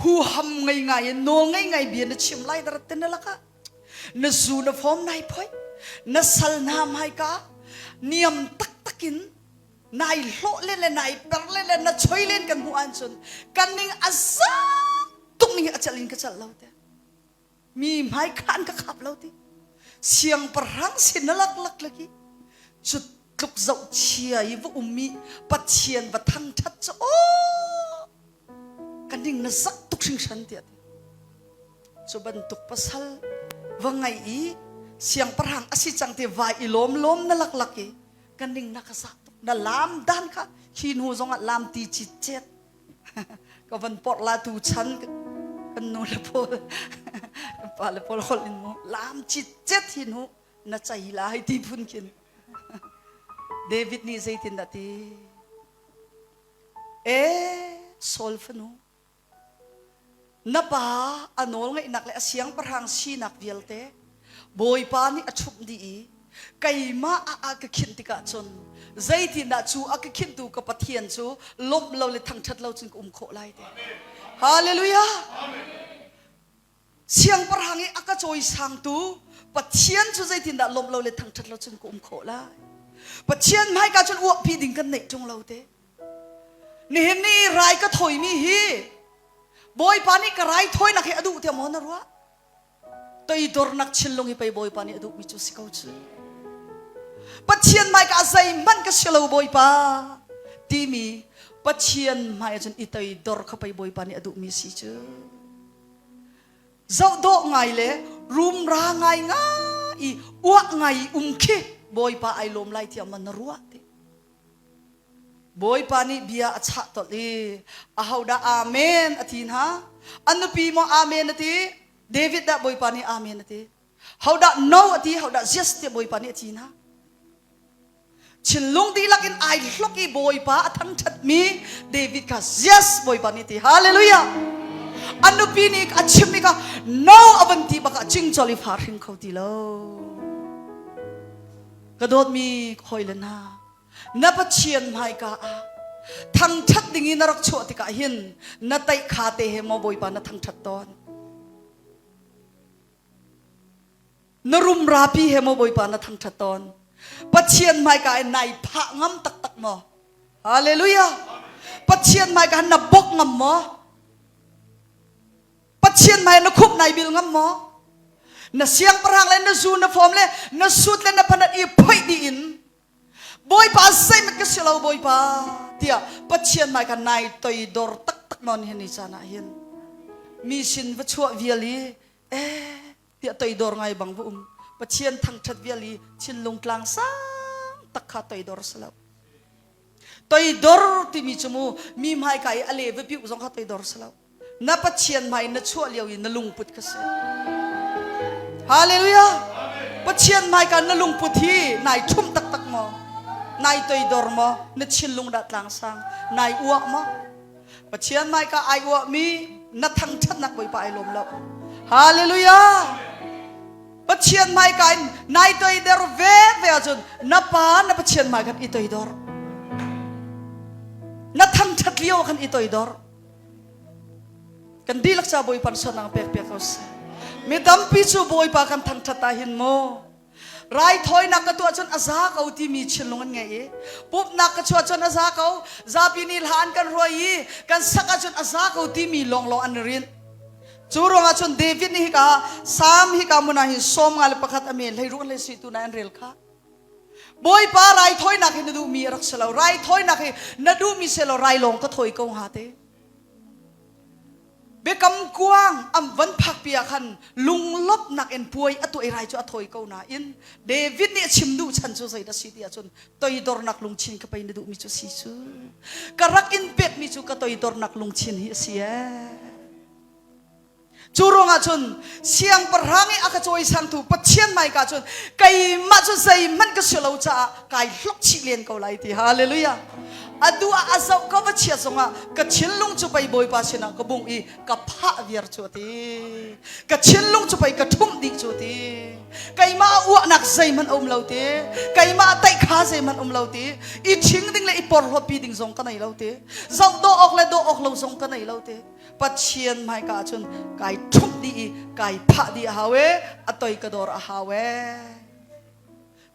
huham ngei ngai in nawl ngei ngai bia na chim lai dara te na lakah na zu na fawm nai phoi na sal hna hmaika niam taktak in nai hlawh len le nai per len le na choi len kan hmuh ahcun kan ning a za tuk ning a cal in ka cal lo te mi hmai khan ka khap lo ti siangpahrang sin na lak lak laki cu tluk zoh chia i va ummi pathian va thangthat cu aw ka ning na zak tuk hringhran tiah ti cu bantuk pasal va ngai i siangpahrang asi cang ti vai i lawm lawm na lak lak i ka ning na ka zak tuk na lam dan kha hi hnu zongah lam ti cit cet ka van porh la tu chan kan nu le pawl kan pa le pawl holh in mu lam cit cet hi hnu na chai lai ti phun khin David nih zeitin dah ti E Saul fanu na pa a nawl ngeihnak le a siangpahrang sinak vialte Bawipa nih a chumh dih i keimah ah a ka khinh tikah cun zeitindah cu a ka khinhtu ka Pathian cu lawmh lo le thangṭhat lo cun ka um khawh lai te. Hallelujah. Siangpahrang i a ka cawisangtu Pathian cu zeitindah lawmh lo le thangṭhat lo cun ka um khawh lai? Pathian hmaika cun uahpi ding kan neih ṭung lo te. Nihin ni rai ka thawimi hi Bawipa nih ka rai thawinak hi a duh tiah maw na ruah? Toidornak thinlung hi pei Bawipa nih a duhmi cu si ko cu. Pathian hmaika zeihmanh ka si lo Bawipa timi Pathian hmai ahcun i toidor kha pei Bawipa nih a duhmi si cu. Zohdawh ngai le rumra ngai ngai i uah ngai i um khi Bawipa ai lawm lai tiah man na ruah ti. Bawipa nih bia a chah tolh i ahodah amen a ti hna. A nupi maw amen a ti? David dah Bawipa nih amen a ti. Hodah no a ti, hodah yes tiah Bawipa nih a ti hna. Thinlung dihlak in ai hlok i Bawipa a thangṭhatmi David kha yes Bawipa nih ti hallelujah. A nupi nih a chimmi kha no a van ti bak ah cingcol i fa hring kho ti lo. Ka dawtmi hawile hna, na Pathian hmaika ah thangṭhat ding i na rak chuah tikah hin na taih kha te he maw Bawipa na thangṭhat tawn? Na rumrapi he maw Bawipa na thangṭhat tawn? Pathian hmaika in nai phah ngam taktak maw? Hallelujah! Pathian hmaika na bok ngam maw? Pathian hmai na khup nai bil ngam maw? Na siangpahrang le na zu na fawm le na sut le na phanat i phoih dih in Bawipa zeihmanh ka si lo Bawipa tiah Pathian hmai kha nai toidor taktak nawn hin ni caan ah hin mi sin va chuah vial i eh tiah toidor ngai bang va um Pathian thangṭhat vial i thinlung tlang sang tak kha toidor si lo toidor timi cu mu mi hmaika i a le va piuh zong kha toidor si lo na Pathian hmai na chuah lio i na lungput kha si Hallelujah Pathian hmaika na lungput hi nai ṭhum taktak maw nai toidor maw na thinlung dah tlang sang nai uah maw Pathian hmaika ai uahmi na thangṭhatnak Bawipa ai lawm lo. Hallelujah! Pathian hmaika in nai toider ve ve ahcun na pa na Pathian hmai khan i toidor. Na thangṭhat lio khan i toidor. Kan dihlak ca Bawipa suatnak pek piak ko seh. Mi tampi cu Bawipa kan thangṭhat ah hin mu Raithawinak ka tuah cun a za ko timi thinlung an ngei i pumhnak ka chuah cun a za ko zapi nih hla an kan ruai i kan sak ahcun a za ko timi lawnglawng an rinh. Cu ruangah cun David nih hika Salm hika hmun ah hin 51 a men hleiruk hlei sui tu na an rel kha. Bawipa raithawinak hi na duhmi a rak si lo. Raithawinak hi na duhmi si lo rai lawng ka thawi ko hnga te. Biakam kuang an van phakpi ah khan lunglawmhnak in puai a tuah i rai cu a thawi ko nain David nih a chim duh chan cu zeidah si ti ahcun toidornak lungthin ka pei na duhmi cu si cu ka rak in pekmi cu ka toidornak lungthin hi a si ee. Cu ruangah cun siangpahrang i a ka cawisangtu Pathian hmaika cun keimah cu zeihmanh ka si lo caah kai hlok chih len ko lai ti hallelujah. A duh ah a zoh ko va chia zongah ka thinlung cu pei Bawipa sinah ka bungh i ka phah viar cu a ti. Ka thinlung cu pei ka ṭhumh dih cu a ti. Keimah a uahnak zeihmanh a um lo ti. Keimah a taihkha zeihmanh um lo ti. I ṭhing ding le i porhlawtpi ding zong ka nei lo ti. Zoh dawh awk le dawh awk lo zong ka nei lo ti. Pathian hmaika ah cun kai ṭhumh dih i kai phah dih a hau e, a toi ka dor a hau e.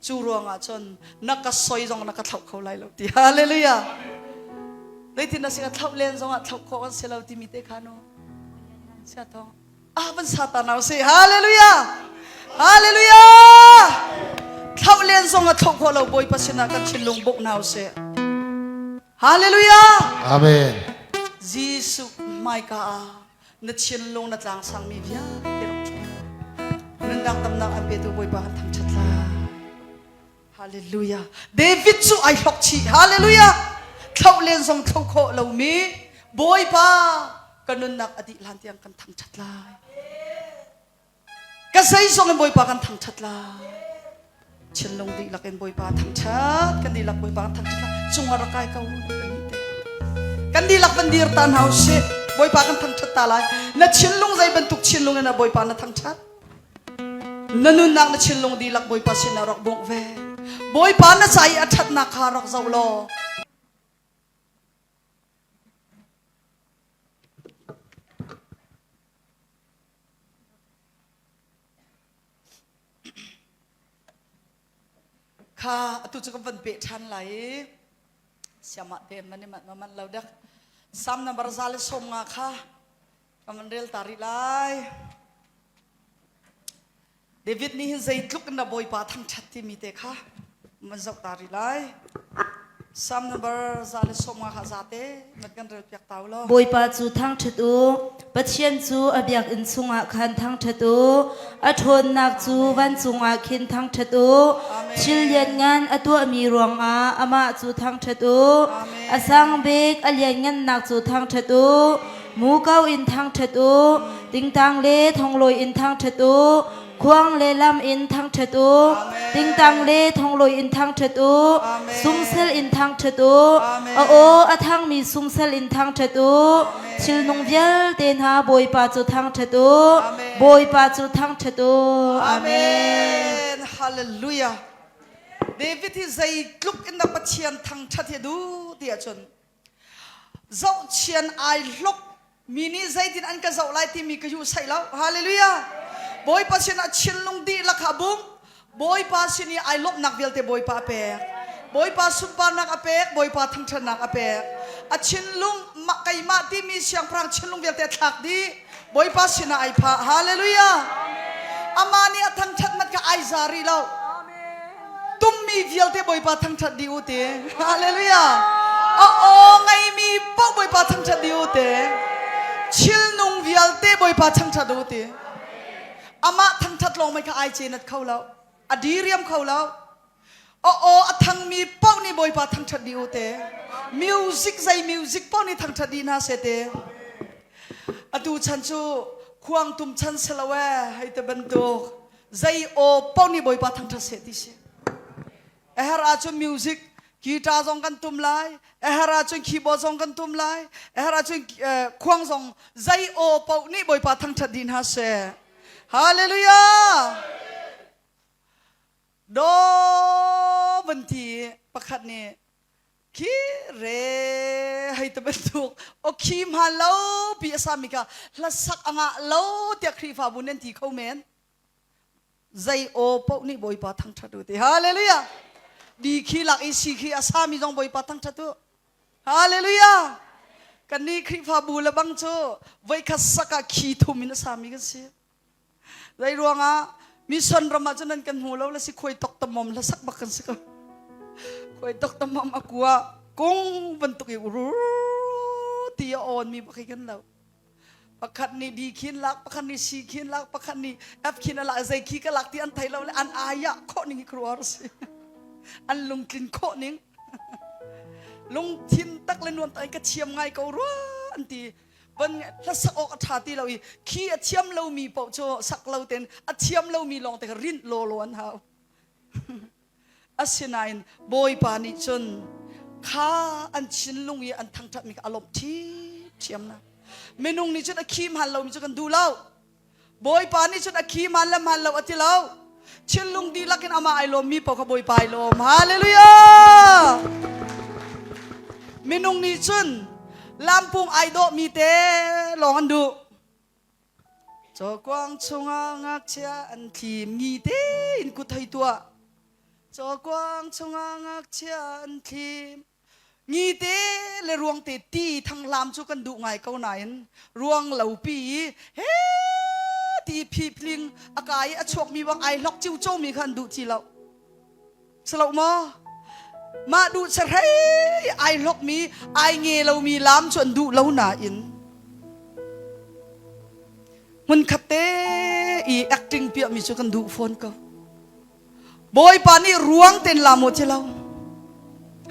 Cu ruangah cun na ka soi zong na ka thlauh kho lai lo ti. Hallelujah. Zeitin na si ka thlauh len zongah thlauh khawh kan si lo timi te kha no. Sia thong. Ah van sa ta nau si. Hallelujah. Hallelujah. Thlauh len zong a thlauh khawh lo Bawipa sinah kan thinlung buk nau si. Hallelujah. Amen. Jesuh hmaika ah na thinlung na tlangsangmi vialte rak ṭhu. Nunnak damnak an petu Bawipa kan thangṭhat lai. Hallelujah. David cu ai hlok chih. Hallelujah. Thloh len zong thlo khawh lomi Bawipa ka nunnak a dih hlan tiang kan thangṭhat lai. Ka zeizong in Bawipa kan thangṭhat lai. Thinlung dihlak in Bawipa thangṭhat, kan dihlak Bawipa kan thangṭhat lai. Cungah rak kai ko kan nih te. Kan dihlak van dir ta hna usih. Bawipa kan thangṭhat ta lai. Na thinlung zei bantuk thinlung in Bawipa na thangṭhat? Na nunnak na thinlung dihlak Bawipa sinah rak bungh ve. Bawipa na ca i a ṭhatnak kha rak zoh law Kha atu cu kan van peh ṭhan lai i siamah te man i manh ma manh lo dek. Sam number 150 kha kan van rel ta rih lai. David nih hin zeitluk in dah Bawipa thangṭhat timi te kha man zoh ta rih lai. Psalm number 150 kha zate nan kan rel piak ta u law. Bawipa cu thangṭhat u, Pathian cu a biakinn chungah khan thangṭhat u, a ṭhawnnak cu vancung ah khin thangṭhat u. Thil lianngan a tuahmi ruangah amah cu thangṭhat u. A sang bik a lianngannak cu thangṭhat u. Muko in thangṭhat u, tingtang le thonglawi in thangṭhat u, khuang le lam in thangṭhat u, tingtang le thonglawi in thangṭhat u, sumsel in thangṭhat u, a aw a thangmi sumsel in thangṭhat u, thilnung vialte hna Bawipa cu thangṭhat u, Bawipa cu thangṭhat u. Amen. Hallelujah. David hi zeitluk in dah Pathian thangṭhat hi duh ti ahcun Zohchian ai hlok mi nih zeitin an ka zoh lai timi ka yu sai lo. Hallelujah. Bawipa sinah chinlung dihlak ha bung. Bawipa sin i ai lawmhnak vialte Bawipa a pek. Bawipa sunparnak a pek, Bawipa thangṭhatnak a pek. A chinlung mah keimah timi siangpahrang chinlung vialte a thlak dih. Bawipa sinah ai phah. Hallelujah. Amah nih a thangṭhat mat kha ai za rih lo. Tummi vialte Bawipa thangṭhat dih u ti. Hallelujah. A aw ngeimi paoh Bawipa thangṭhat dih u ti. Thilnung vialte Bawipa thangṭhat u ti. Amah thangṭhat lawng mei kha ai cenat kho lo. A diriam kho lo. A aw a thangmi paoh nih Bawipa thangṭhat dih u ti. Music zei music paoh nih thangṭhat dih hna seh ti. Atu chan cu khuang tum chan si lo ee hei ti bantuk. Zei aw paoh nih Bawipa thangṭhat seh ti si. A herh ahcun music, guitar zong kan tum lai, a herh ahcun keyboard zong kan tum lai, a herh ahcun khuang zong zei aw paoh nih Bawipa thangṭhat dih hna seh. Hallelujah! Do van ti pakhat nih khi re hei te bantuk awkhi hmaan lo pi a sami kha hlasak a ngah lo tiah Khrihfabu nan ti kho men. Zei aw paoh nih Bawipa thangṭhat u ti. Hallelujah. Di khi lak i si khi a sami zong Bawipa thangṭhat u. Hallelujah. Kannih Khrihfabu le bang cu voikhat sak ah khi thum in a sami kan si. Zei ruangah mission ram ah cun nan kan hmu lo le si khuai tok tamom hlasak bak kan si ko. Khuai tok tamom a kua kung bantuk i uru ti a awn mi bak hi kan lo. Pakhat nih D khin lak, pakhat nih C khin lak, pakhat nih F khin a lak, zei khi ka lak ti an thei lo le an ayah khawh ning hi khuaruahhar a si. An lungtlin khawh ning. Lungthin tak le nuam tak in ka thiam ngai ko rua an ti. Van hlasak awk a ṭha ti lo i khi a thiam lomi paoh cu sak lo tein a thiam lomi lawng te kha rinh lawlaw an hau. Asinain Bawipa nih cun. Kha an thinlung i an thangṭhatmi kha a lawmh ṭhiamṭhiam na. Minung nih cun a khim hal lomi cu kan duh lo. Bawipa nih cun a khim hal le hman lo a ti lo. Thinlung dihlak in amah ai lawmmi paoh kha Bawipa ai lawm. Hallelujah! Minung nih cun lampung ai dawhmi te lawng an duh. Cawkuang chungah ngakchia an thlim mi tein kut hei tuah. Cawkuang chungah ngakchia an thlim. Ngite le ruangte ti thanglam cu kan duh ngai ko nain ruang lo pi i he ti phipling a kai i a chuakmi bang ai hlok ciuco mi kha an duh ti lo. Silo maw? Mah duh sahrei ai hlokmi, ai nge lomi lam cu an duh lo nain hmunkhat te i acting piahmi cu kan duh fawn ko. Bawipa nih ruang ten lam u ti lo.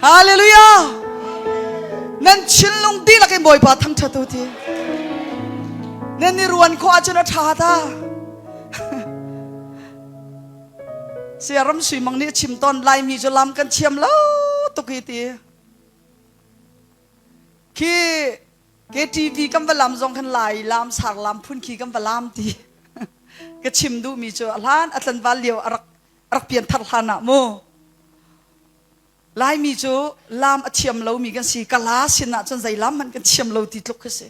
Hallelujah! Nan thinlung dihlak in Bawipa thangṭhat u ti. Nan i ruan khawh ahcun a ṭha ta. Siaram Sui Mang nih a chim tawn Laimi cu lam kan thiam lo tuk hi ti. Khi KTV kan va lam zong khan Lai lam sar lam phun khi kan va lam ti. Ka chim duhmi cu a hlan a tlanval lio a rak rak pian thar hlan ah mu. Laimi cu lam a thiam lomi kan si. Kala sin ah cun zei lam hmanh kan thiam lo ti tluk khi si.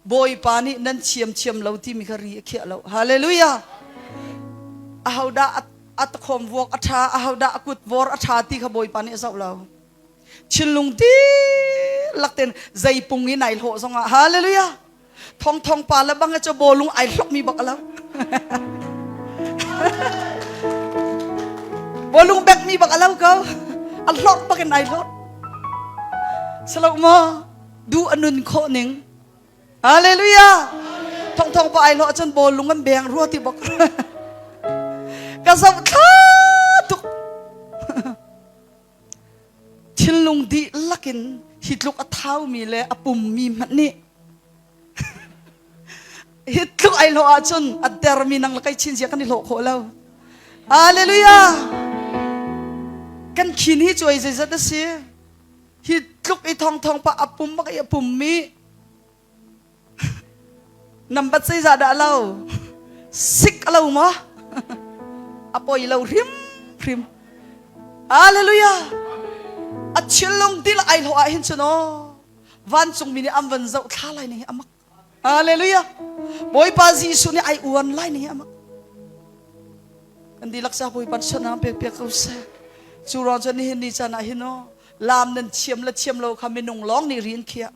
Bawipa nih nan thiam thiam lo timi kha ri a khiah lo. Hallelujah! Ahodah a takhawm vuak a ṭha, ahodah a kut vor a ṭha ti kha Bawipa nih a zoh lo. Thinlung dihlak tein zei pung in ai hlawh zongah hallelujah! Thong thong pa le bang cu bawlung ai hlokmi bak a lo. Bawlung bekmi bak a lo ko. A hlorh bak in ai hlorh. Salo maw? Duh a nun khawh ning. Hallelujah! Thong thong pa ai hlawh cun bawlung an beng rua ti bak. Ka zoh thla tuk. Thinlung dihlak in hi tluk a thaumi le a pummi hmanh nih hi tluk ai hlawh ahcun a dermi nang le kai chin zia kan i hlawh khawh lo. Hallelujah! Kan khin hi cuai zeizat a si. Hi tluk i thongthong pa a pum bak i a pummi nambat zeizah dah lo sik a lo maw a poi lo hrim hrim hallelujah a thinlung dil ai hlawh ah hin cun aw vancungmi nih an van zoh thla lai ning hi amak Hallelujah. Bawipa Jesuh nih ai uan lai ning hi amak. Kan dihlak sa Bawipa suanang pek piak ko seh. Cu ruang cun nihin ni caan ah hin aw lam nan thiam le thiam lo kha minung lawng nih ri an khiah.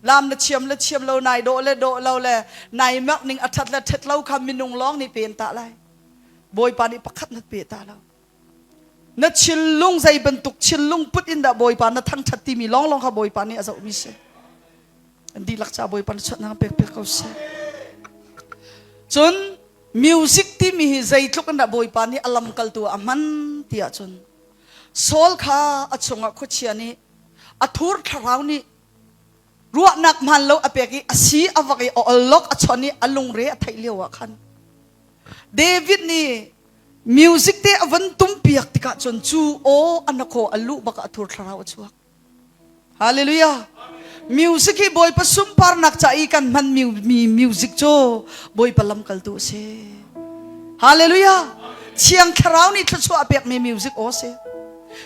Lam na thiam le thiam lo nai dawh le dawh lo le nai mak ning a that le that lo kha minung lawng nih pen ta lai. Bawipa nih pakhat na pe ta lo. Na thinlung zei bantuk thinlung put in dah Bawipa na thangthat timi lawnglawng kha Bawipa nih a zohmi si. An dihlak ca Bawipa na chuahnak pek piak ko seh. Cun music timi hi zeitluk in dah Bawipa nih a lamkaltu a hman ti ahcun Saul kha a chungah khuachia nih a thur thlarau nih ruahnak hmaan lo a pek i a si a vak i a ollok a chon i a lungre a theih lio ah khan David nih music te a van tum piak tikah cun cu aw a hnakhaw a luh bak ah a thur thlarau a chuak. Hallelujah. Music hi Bawipa sunparnak ca i kan hman mi music cu Bawipa lamkaltu a si. Hallelujah. Thiang Thlarau nih thluachuah a pekmi music aw si.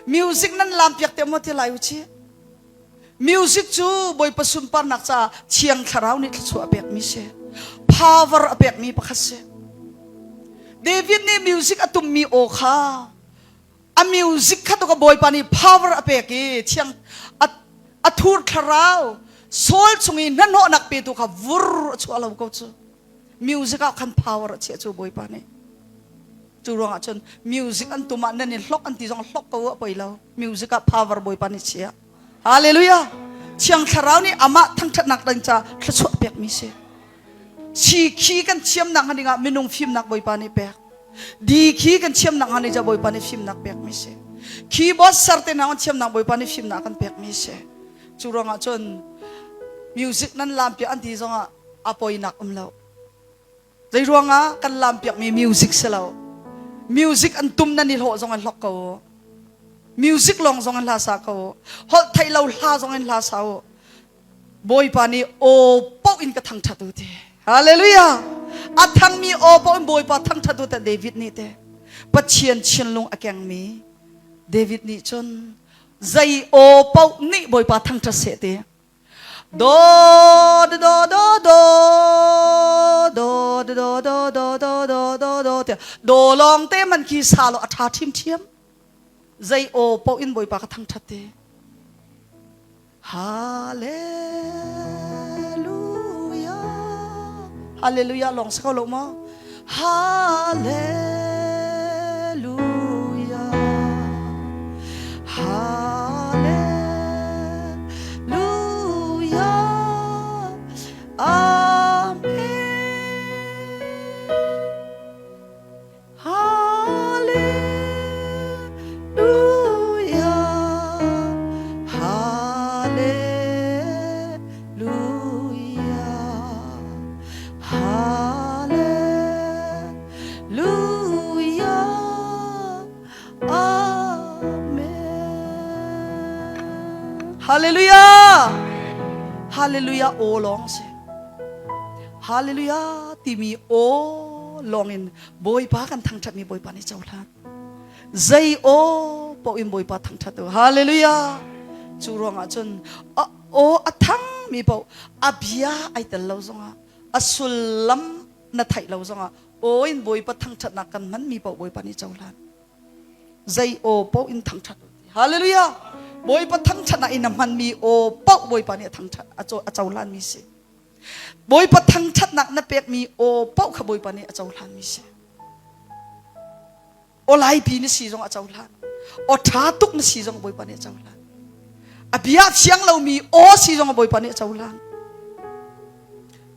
Music nan lam piak te maw ti lai u ci. Music cu Bawipa sunparnak caah Thiang Thlarau nih thluachuah a pekmi si. Power a pekmi pakhat si. David nih music a tummi aw kha a music kha tuk a Bawipa nih power a pek i thiang a thur thlarau Saul chung i hnahnawhnak petu kha vur a chuah lo ko cu. Music ah khan power a chiah cu Bawipa nih. Cu ruangah cun music an tum ah nan i hlok an ti zong hlok ko a poi lo. Music ah power Bawipa nih chia. Hallelujah. Thiang Thlarau nih amah thangṭhatnak ding ca thluachuah pekmi si. Si khi kan thiamnak hnga dingah minung fimnak Bawipa nih pek. Di khi kan thiamnak hnga ding ca Bawipa nih fimnak pekmi si. Keyboard ser te hna kan thiamnak Bawipa nih fimnak kan pekmi si. Cu ruangah cun music nan lam piak an ti zongah a poinak um lo. Zei ruangah kan lam piakmi music si lo. Music an tum nan i hlawh zong an hlok ko. Music lawng zong in hla sa ko u. Holh theih lo hla zong in hla sa u. Bawipa nih aw paoh in ka thangṭhat u ti. Hallelujah! A thangmi aw paoh in Bawipa thangṭhat u te David nih te. Pathian chinlung a kengmi David nih cun zei aw paoh nih Bawipa thangṭhat seh ti. Do do do do do do do do do do do do do tiah do lawng te man khi sa lo a ṭha ṭhimṭhiam. Zei aw paoh in Bawipa ka thangṭhat ti. Hallelujah. Hallelujah lawng si ko lo maw? Hallelujah. Hallelujah. Amen. Hallelujah, Hallelujah, Hallelujah, Amen. Hallelujah! Hallelujah aw lawng si. Hallelujah timi aw lawng in Bawipa kan thangṭhatmi Bawipa nih cohlan. Zei aw paoh in Bawipa thangṭhat u. Hallelujah! Cu ruangah cun aw a thangmi paoh a bia ai tel lo zongah a sullam na theih lo zongah aw in Bawipa thangṭhatnak kan hmanmi paoh Bawipa nih cohlan. Zei aw paoh in thangṭhat u. Hallelujah! Bawipa thangṭhatnak in na hmanmi aw paoh Bawipa nih a thangṭhat a cohlanmi si. Bawipa thangṭhatnak na pekmi aw paoh kha Bawipa nih a cohlanmi si. Aw laipi na si zong a cohlan. Aw ṭha tuk na si zong Bawipa nih a cohlan. A bia fiang lomi aw si zong Bawipa nih a cohlan.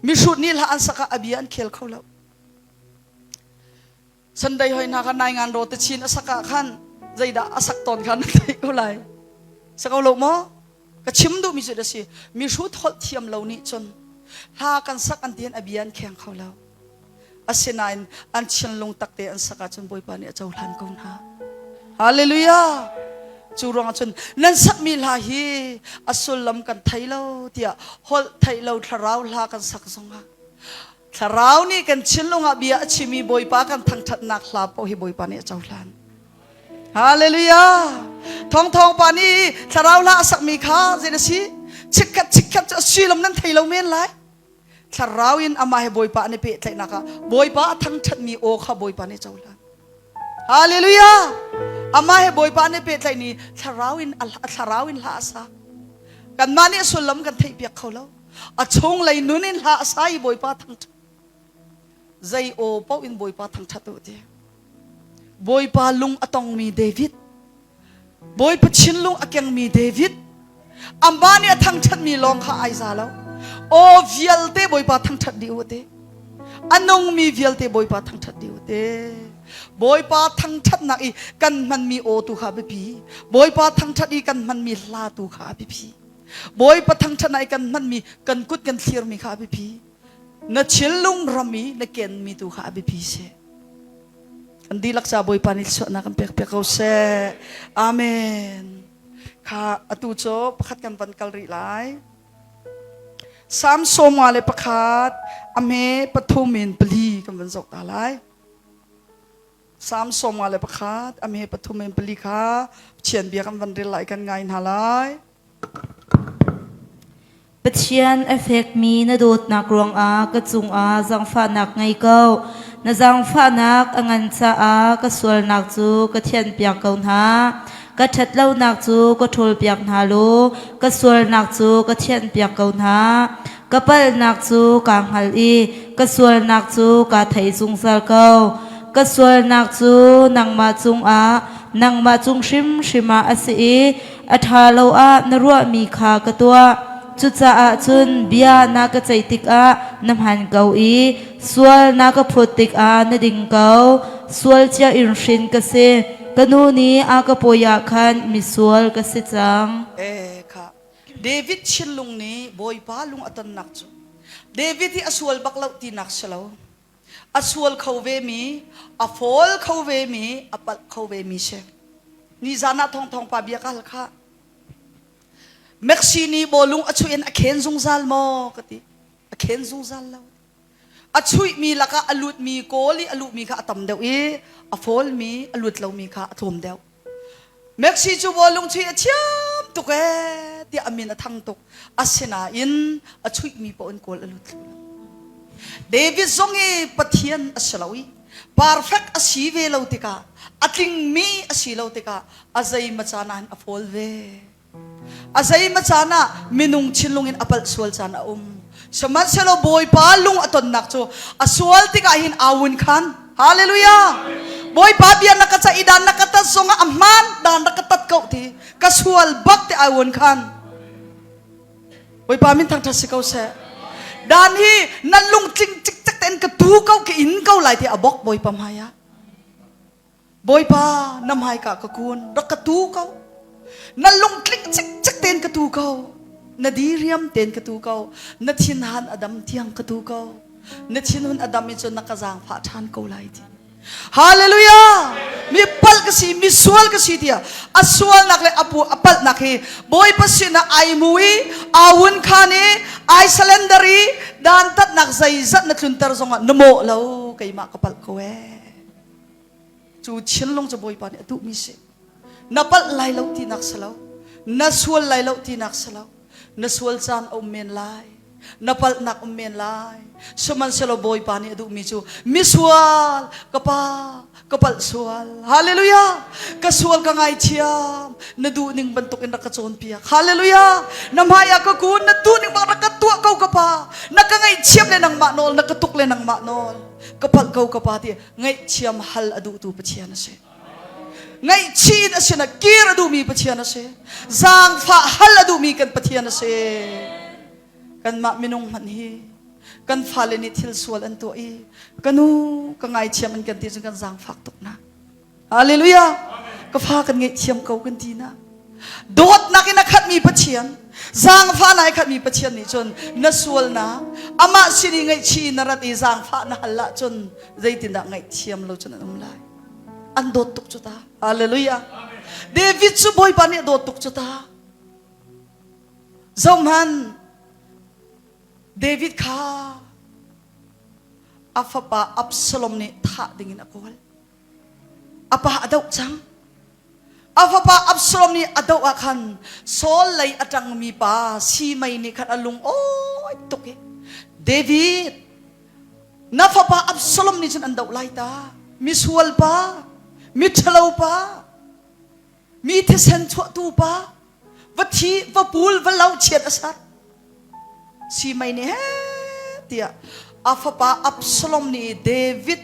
Mihrut nih hla an sak ah a bia an khel kho lo. Sunday hoi hna kha nai ngan ro te chin a sak ah khan zeidah a sak tawn kha na theih ko lai. Sa ko lo maw? Ka chim duhmi cu a si. Mihrut holh thiam lo nih cun hla kan sak an ti a bia an kheng kho lo. Asinain an thinlung takte an sak ahcun Bawipa nih a cohlan ko hna. Hallelujah! Cu ruangah cun nan sakmi hla hi a sullam kan thei lo tiah holh theih lo thlarau hla kan sak zongah Thlarau nih kan thinlung ah bia a chimi Bawipa kan thangṭhatnak hla paoh hi Bawipa nih a cohlan. Hallelujah! Thawngthawng pa nih thlarau hla a sakmi kha zei na si? Chikkhat chikkhat cu a sullam nan thei lo men lai. Thlarau in amah he Bawipa an i pehtlaihnak ah Bawipa a thangṭhatmi aw kha Bawipa nih a cohlan. Hallelujah! Amah he Bawipa an i pehtlaih ni thlarau in a thlarau in hla a sa. Kanmah nih a sullam kan theihpiak kho lo. A chunglei nun in hla a sa i Bawipa thangṭhat. Zei aw paoh in Bawipa thangṭhat u ti. Bawipa lung a tongmi David, Bawipa thinlung a kengmi David, amah nih a thangṭhatmi lawng kha ai za lo. Aw vialte Bawipa thangṭhat dih u ti. A nungmi vialte Bawipa thangṭhat dih u ti. Bawipa thangṭhatnak i kan hmanmi aw tu kha a biapi. Bawipa thangṭhat i kan hmanmi hla tu kha a biapi. Bawipa thangṭhatnak i kan hmanmi kan kut kan thlirmi kha a biapi. Na thinlung ram i na kenmi tu kha a biapi si. Kan dihlak ca Bawipa nih thluachuahnak kan pek piak ko seh. Amen. Kha atu cu pakhat kan van kal rih lai. Salm 51 a hme pathum in pali kan van zoh ta lai. Salm 51 a hme pathum in pali kha Pathian bia kan van rel lai kan ngai hna lai. Pathian a fekmi na dawtnak ruangah ka cungah zaangfahnak ngei ko. Na zaangfahnak a ngan caah ka sualnak cu ka thianhpiak ko hna. Ka ṭhatlonak cu ka ṭhawlpiak hna law ka sualnak cu ka thianhpiak ko hna. Ka palhnak cu kaa hngal i ka sualnak cu kaa thei zungzal ko. Ka sualnak cu nangmah cungah, nangmah cung hrimhrim ah a si i a ṭha lo ah na ruahmi kha ka tuah. Cucaah cun bia na ka ceih tikah na hmaan ko i sual na ka phawt tikah na ding ko. Sual cia in hrin ka si. Ka nu nih a ka pawi ah khan misual ka si cang. Eh kha David thinlung nih Bawipa lung a tonnak cu David hi a sual bak lo tinak si lo. A sual kho ve mi, a fawl kho ve mi, a palh kho ve mi si. Nizan ah thawngthawng pa bia ka hal kha. Messi nih bawlung a chuih in a khen zungzal maw ka ti. A khen zungzal lo. A chuihmi lakah a lutmi goal i a luhmi kha a tam deuh i a fawlmi a lut lomi kha a tlawm deuh. Messi cu bawlung chuih a thiam tuk ee tiah a min a thang tuk. Asinain a chuihmi paoh in goal a lut thlu lo. David zong hi Pathian a si lo i perfect a si ve lo tikah a tlingmi a si lo tikah a zeimaw caan ah hin a fawl ve. A zeimaw caan ah minung thinlung in a palh sual caan a um. Sihmanhsehlaw Bawipa lung a tonnak cu a sual tikah hin aa khan. Hallelujah! Bawipa bia na ka ca i dan na ka tat zongah a hmaan dan rak ka tat ko ti ka sual bak ti ai wun khan. Bawipa min thangṭhat si ko seh. Dan hi na lungtling cikcek tein ka tu ko ka in ko lai ti a bok Bawipa hmai ah. Bawipa, na hmaika ka kun, rak ka tu ko. Na lungtling cikcek tein ka tu ko. Na diriam tein ka tu ko. Na thinhan a dam tiang ka tu ko. Na thinhun a dam i cun na ka zaangfah ṭhan ko lai ti. Hallelujah! Mi palh ka si, mi sual ka si tiah a sualnak le a pu a palhnak hi Bawipa sinah ai mu i awun khan i ai surrender i dantatnak zeizat na tlunter zongah na mawh lo keimah ka palh ko ee. Cu thinlung cu Bawipa nih a duhmi si. Na palh lai lo tinak si lo. Na sual lai lo tinak si lo. Na sual caan a um men lai. Na palhnak um men lai. Sihmanhsehlaw Bawipa nih a duhmi cu misual ka pa ka palh sual. Hallelujah! Ka sual ka ngaithiam. Na duh ning bantuk in rak ka cawnpiak. Hallelujah! Na hmai ah ka kun, na duh ning bang rak ka tuah ko ka pa. Na ka ngaihthiam le nangmah nawl, na ka tuk le nangmah nawl. Ka palh ko ka pa ti Ngaihthiam hal a duhtu Pathian a si. Ngaihchih in a sinah kir a duhmi Pathian a si. Zaangfah hal a duhmi kan Pathian a si. Kanmah minung hmanh hi kan fale nih thil sual an tuah i ka nu ka ngaithiam an kan ti cun kan zaangfak tuk na. Hallelujah. Ka fa kan ngaihthiam ko kan ti na. Dawtnak in a khatmi Pathian, zaangfahnak i khatmi Pathian nih cun na sualnak amah sin i ngaihchih na rat i zaangfah na hal ahcun zeitindah ngaihthiam lo cun an um lai. An dawt tuk cu ta. Hallelujah. David cu Bawipa nih a dawt tuk cu ta. Zohhmanh David kha a fapa Absalom nih thah dingin a kawl. A pa a doh cang. A fapa Absalom nih a doh ah khan Saul lei a ṭangmi pa Simei nih khan a lung awi tuk i David na fapa Absalom nih cun an doh lai ta misual pa miṭhalo pa mi thisen chuahtu pa va thi va pul va lo chiat a sar Simei nih he tiah a fapa Absalom nih David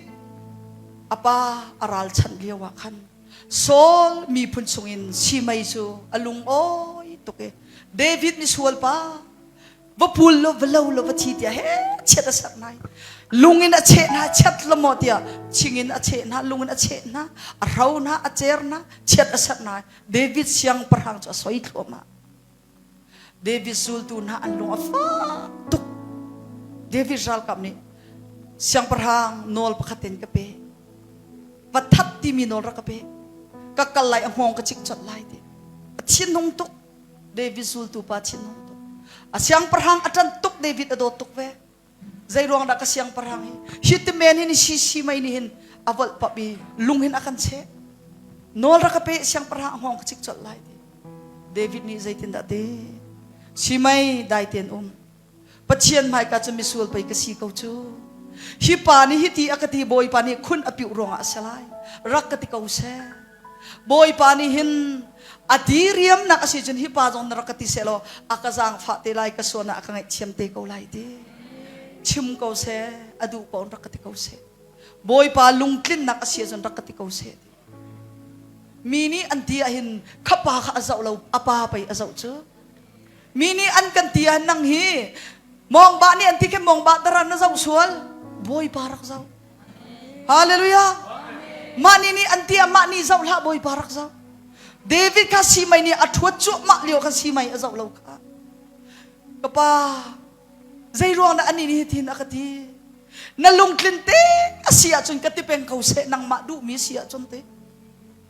a pa a ralchanh lio ah khan Saul miphun chungin Simei cu a lung awi tuk i David misual pa va pul lo va lo lo va thi tiah he chiat a serh nai lung in a cheh hna chiat lo maw tiah ching in a cheh hna lung in a cheh hna a hro hna a cer hna chiat a serh nai David siangpahrang cu a soi thluahmah. David zultu hna an lung a fak tuk. David ralkap nih siangpahrang nawl pakhat in ka pe. Va that timi nawl rak ka pe. Ka kal lai a hngawng ka cik colh lai ti. A thinhung tuk. David zultu pa thinhung tuk. A siangpahrang a ṭanh tuk David a dawt tuk ve. Zei ruang dah ka siangpahrang hi hi ti men hin si si mei nih hin a volh pap i lung hin a kan cheh. Nawl rak ka pe siangpahrang a hngawng ka cik colh lai ti. David nih zeitindah ti? Si mei dai tein um. Pathian hmaika cu misual pei ka si ko cu. Hi pa nih hi ti a ka ti Bawipa nih khun a piuh ruangah a si lai. Rak ka ti ko seh. Bawipa nih hin a diriamnak a si cun hi pa zong na rak ka ti seh law a ka zaangfah te lai ka suan ah a ka ngaihthiam te ko lai ti chim ko seh a duh paoh in rak ka ti ko seh Bawipa lungtlinnak a si ahcun rak ka ti ko seh ti mi nih an ti ahhin kha pa kha a zoh lo a pa pei a zoh cu mi nih an kan ti ah nang hi mawngba nih an ti khi mawngba dara na zoh sual Bawipa rak zoh Hallelujah. Mah ni nih an ti ah mah ni zoh hlah Bawipa rak zoh. David kha simei nih a ṭhuat cuahmah lio khan simei a zoh lo kha. Ka pa zei ruang dah anih nih hitin a ka ti. Na lungtlin te a si ahcun ka ti peng ko seh nangmah duhmi si ahcun te.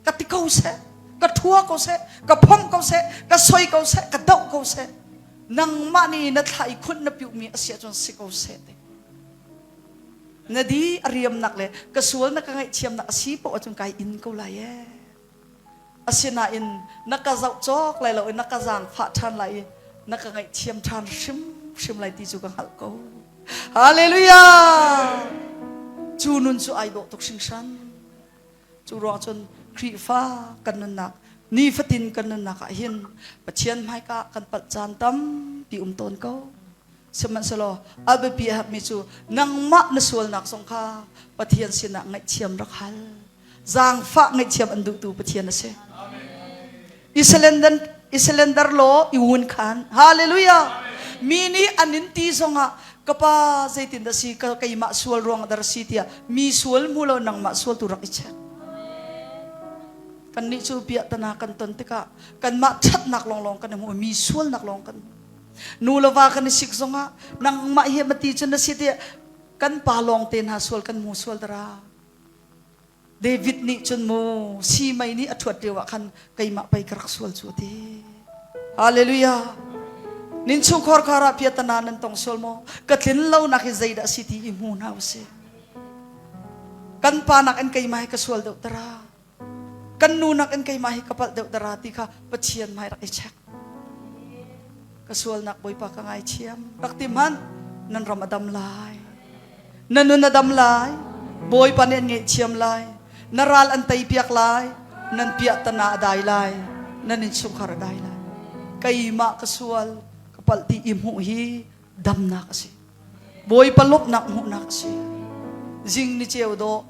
Ka ti ko seh. Ka thua ko seh, ka phomh ko seh, ka soi ko seh, ka doh ko seh. Nangmah nih na thla i khunh na piuhmi a si ahcun si ko seh ti. Na di a riamnak le ka sual na ka ngaihthiamnak a si paoh ahcun kai in ko lai ee. Asinain na ka zoh cawk lai lo i na ka zaangfah ṭhan lai i na ka ngaihthiam ṭhan hrimhrim lai ti cu ka hngalh ko. Hallelujah! Cu nun cu ai dawh tuk hringhran. Cu ruang cun Khrihfa kan nunnak nifatin kan nunnak ah hin Pathian hmaika kan palh caan tampi um tawn ko. Sihmanhsehlaw a biapi a herhmi cu nangmah na sualnak zong kha Pathian sinah ngaihthiam rak hal. Zaangfah ngaihthiam an duhtu Pathian a si. Islander law i wun khan. Hallelujah. Mi nih an in ti zongah ka pa zeitin dah si ka keimah sual ruang dar si tiah mi sual hmu lo nangmah sual tu rak i check. Kannih cu piahtana kan ton tikah kanmah ṭhatnak lawnglawng kan i hmu mi sualnak lawng kan hmu. Nu le va kan i sik zongah nangmah hi mati cun na si tiah kan pa lawng te hna sual kan hmu sual dara. David nih cun mu simei nih a ṭhuat lio ah khan keimah pei ka rak sual cu a ti. Hallelujah. Nin chungkhar khar ah piatana nan tong sual maw? Ka tlin lonak hi zeidah a si ti i hmu hna usih. Kan pa nakin keimah hi ka sual deuh tara. Kan nu nakin keimah hi ka palh deuh tara ti kha Pathian hmai rak i check. Ka sualnak Bawipa ka ngaithiam. Rak ti hmanh nan ram a dam lai. Na nun a dam lai. Bawipa nih an ngaihthiam lai. Na ral an teipiak lai. Nan piahtana a dai lai. Nan innchungkhar a dai lai. Keimah ka sual, ka palh ti i hmuh hi damnak a si. Bawipa lawmhnak hmuhnak a si. Zing ni ceu dawh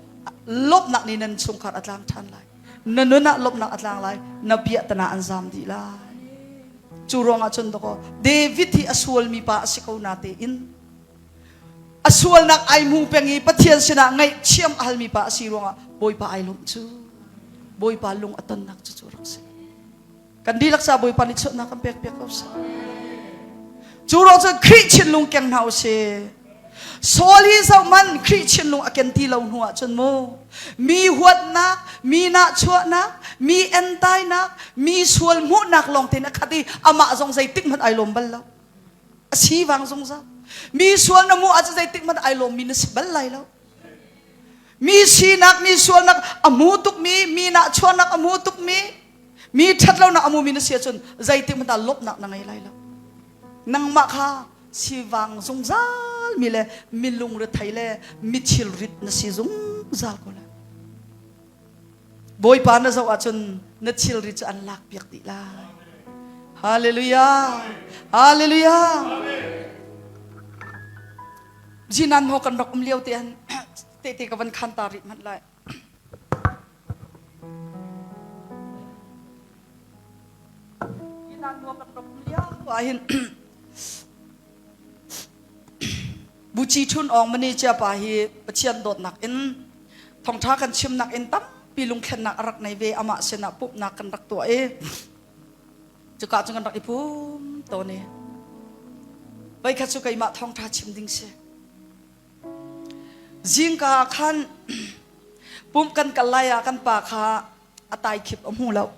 lawmhnak nih nan chungkhar a tlang ṭhan lai. Na nun ah lawmhnak a tlang lai. Na piahtana an zam dih lai. Cu ruangah cun dakaw David hi a sualmi pa a si ko na tein a sualnak ai hmu peng i Pathian sinah ngaihthiam a halmi pa a si ruangah Bawipa ai lawmh cu Bawipa lung a tonnak cu cu rak si kan dihlak ca Bawipa nih chuahnak kan pek piak ko seh cu ruang cun Khrih thinlung keng hna usih Saul hi zohman Khrih thinlung a ken ti lo hnu ah cun mu mi huatnak mi nahchuahnak mi entainak mi sual hmuhnak lawng tein a khat i amah zong zeitik hmanh ai lawm bal lo A sivang zungzal. Mi sual na hmuh ahcun zeitik hmanh ai lawmmi na si bal lai lo. Mi sinak, mi sualnak a hmu tukmi, mi nahchuahnak a hmu tukmi, mi ṭhatlonak a hmumi na si ahcun zeitik hmanh ah lawmhnak na ngei lai lo. Nangmah kha sivang zungzal mi le mi lungrethei le mi thilrit na si zungzal ko lai. Bawipa na zoh ahcun na thilri cu an lakpiak dih lai. Hallelujah! Hallelujah! Jinan ho kan rak um lio te han te te ka van khan ta rih hmanh lai. Jinan ho kan rak um lio ah hin Buci Ṭhun Awng manager pa hi Pathian dawtnak in thawngṭha kan chimnak in tampi lungthlennak a rak nei ve amah sinah pumhnak kan rak tuah i cuka cu kan rak i pum tawn i voikhat cu keimah thawngṭha chim ding si zingka ah khan pumh kan kal lai ah kan pa kha a taikhip a hmu lo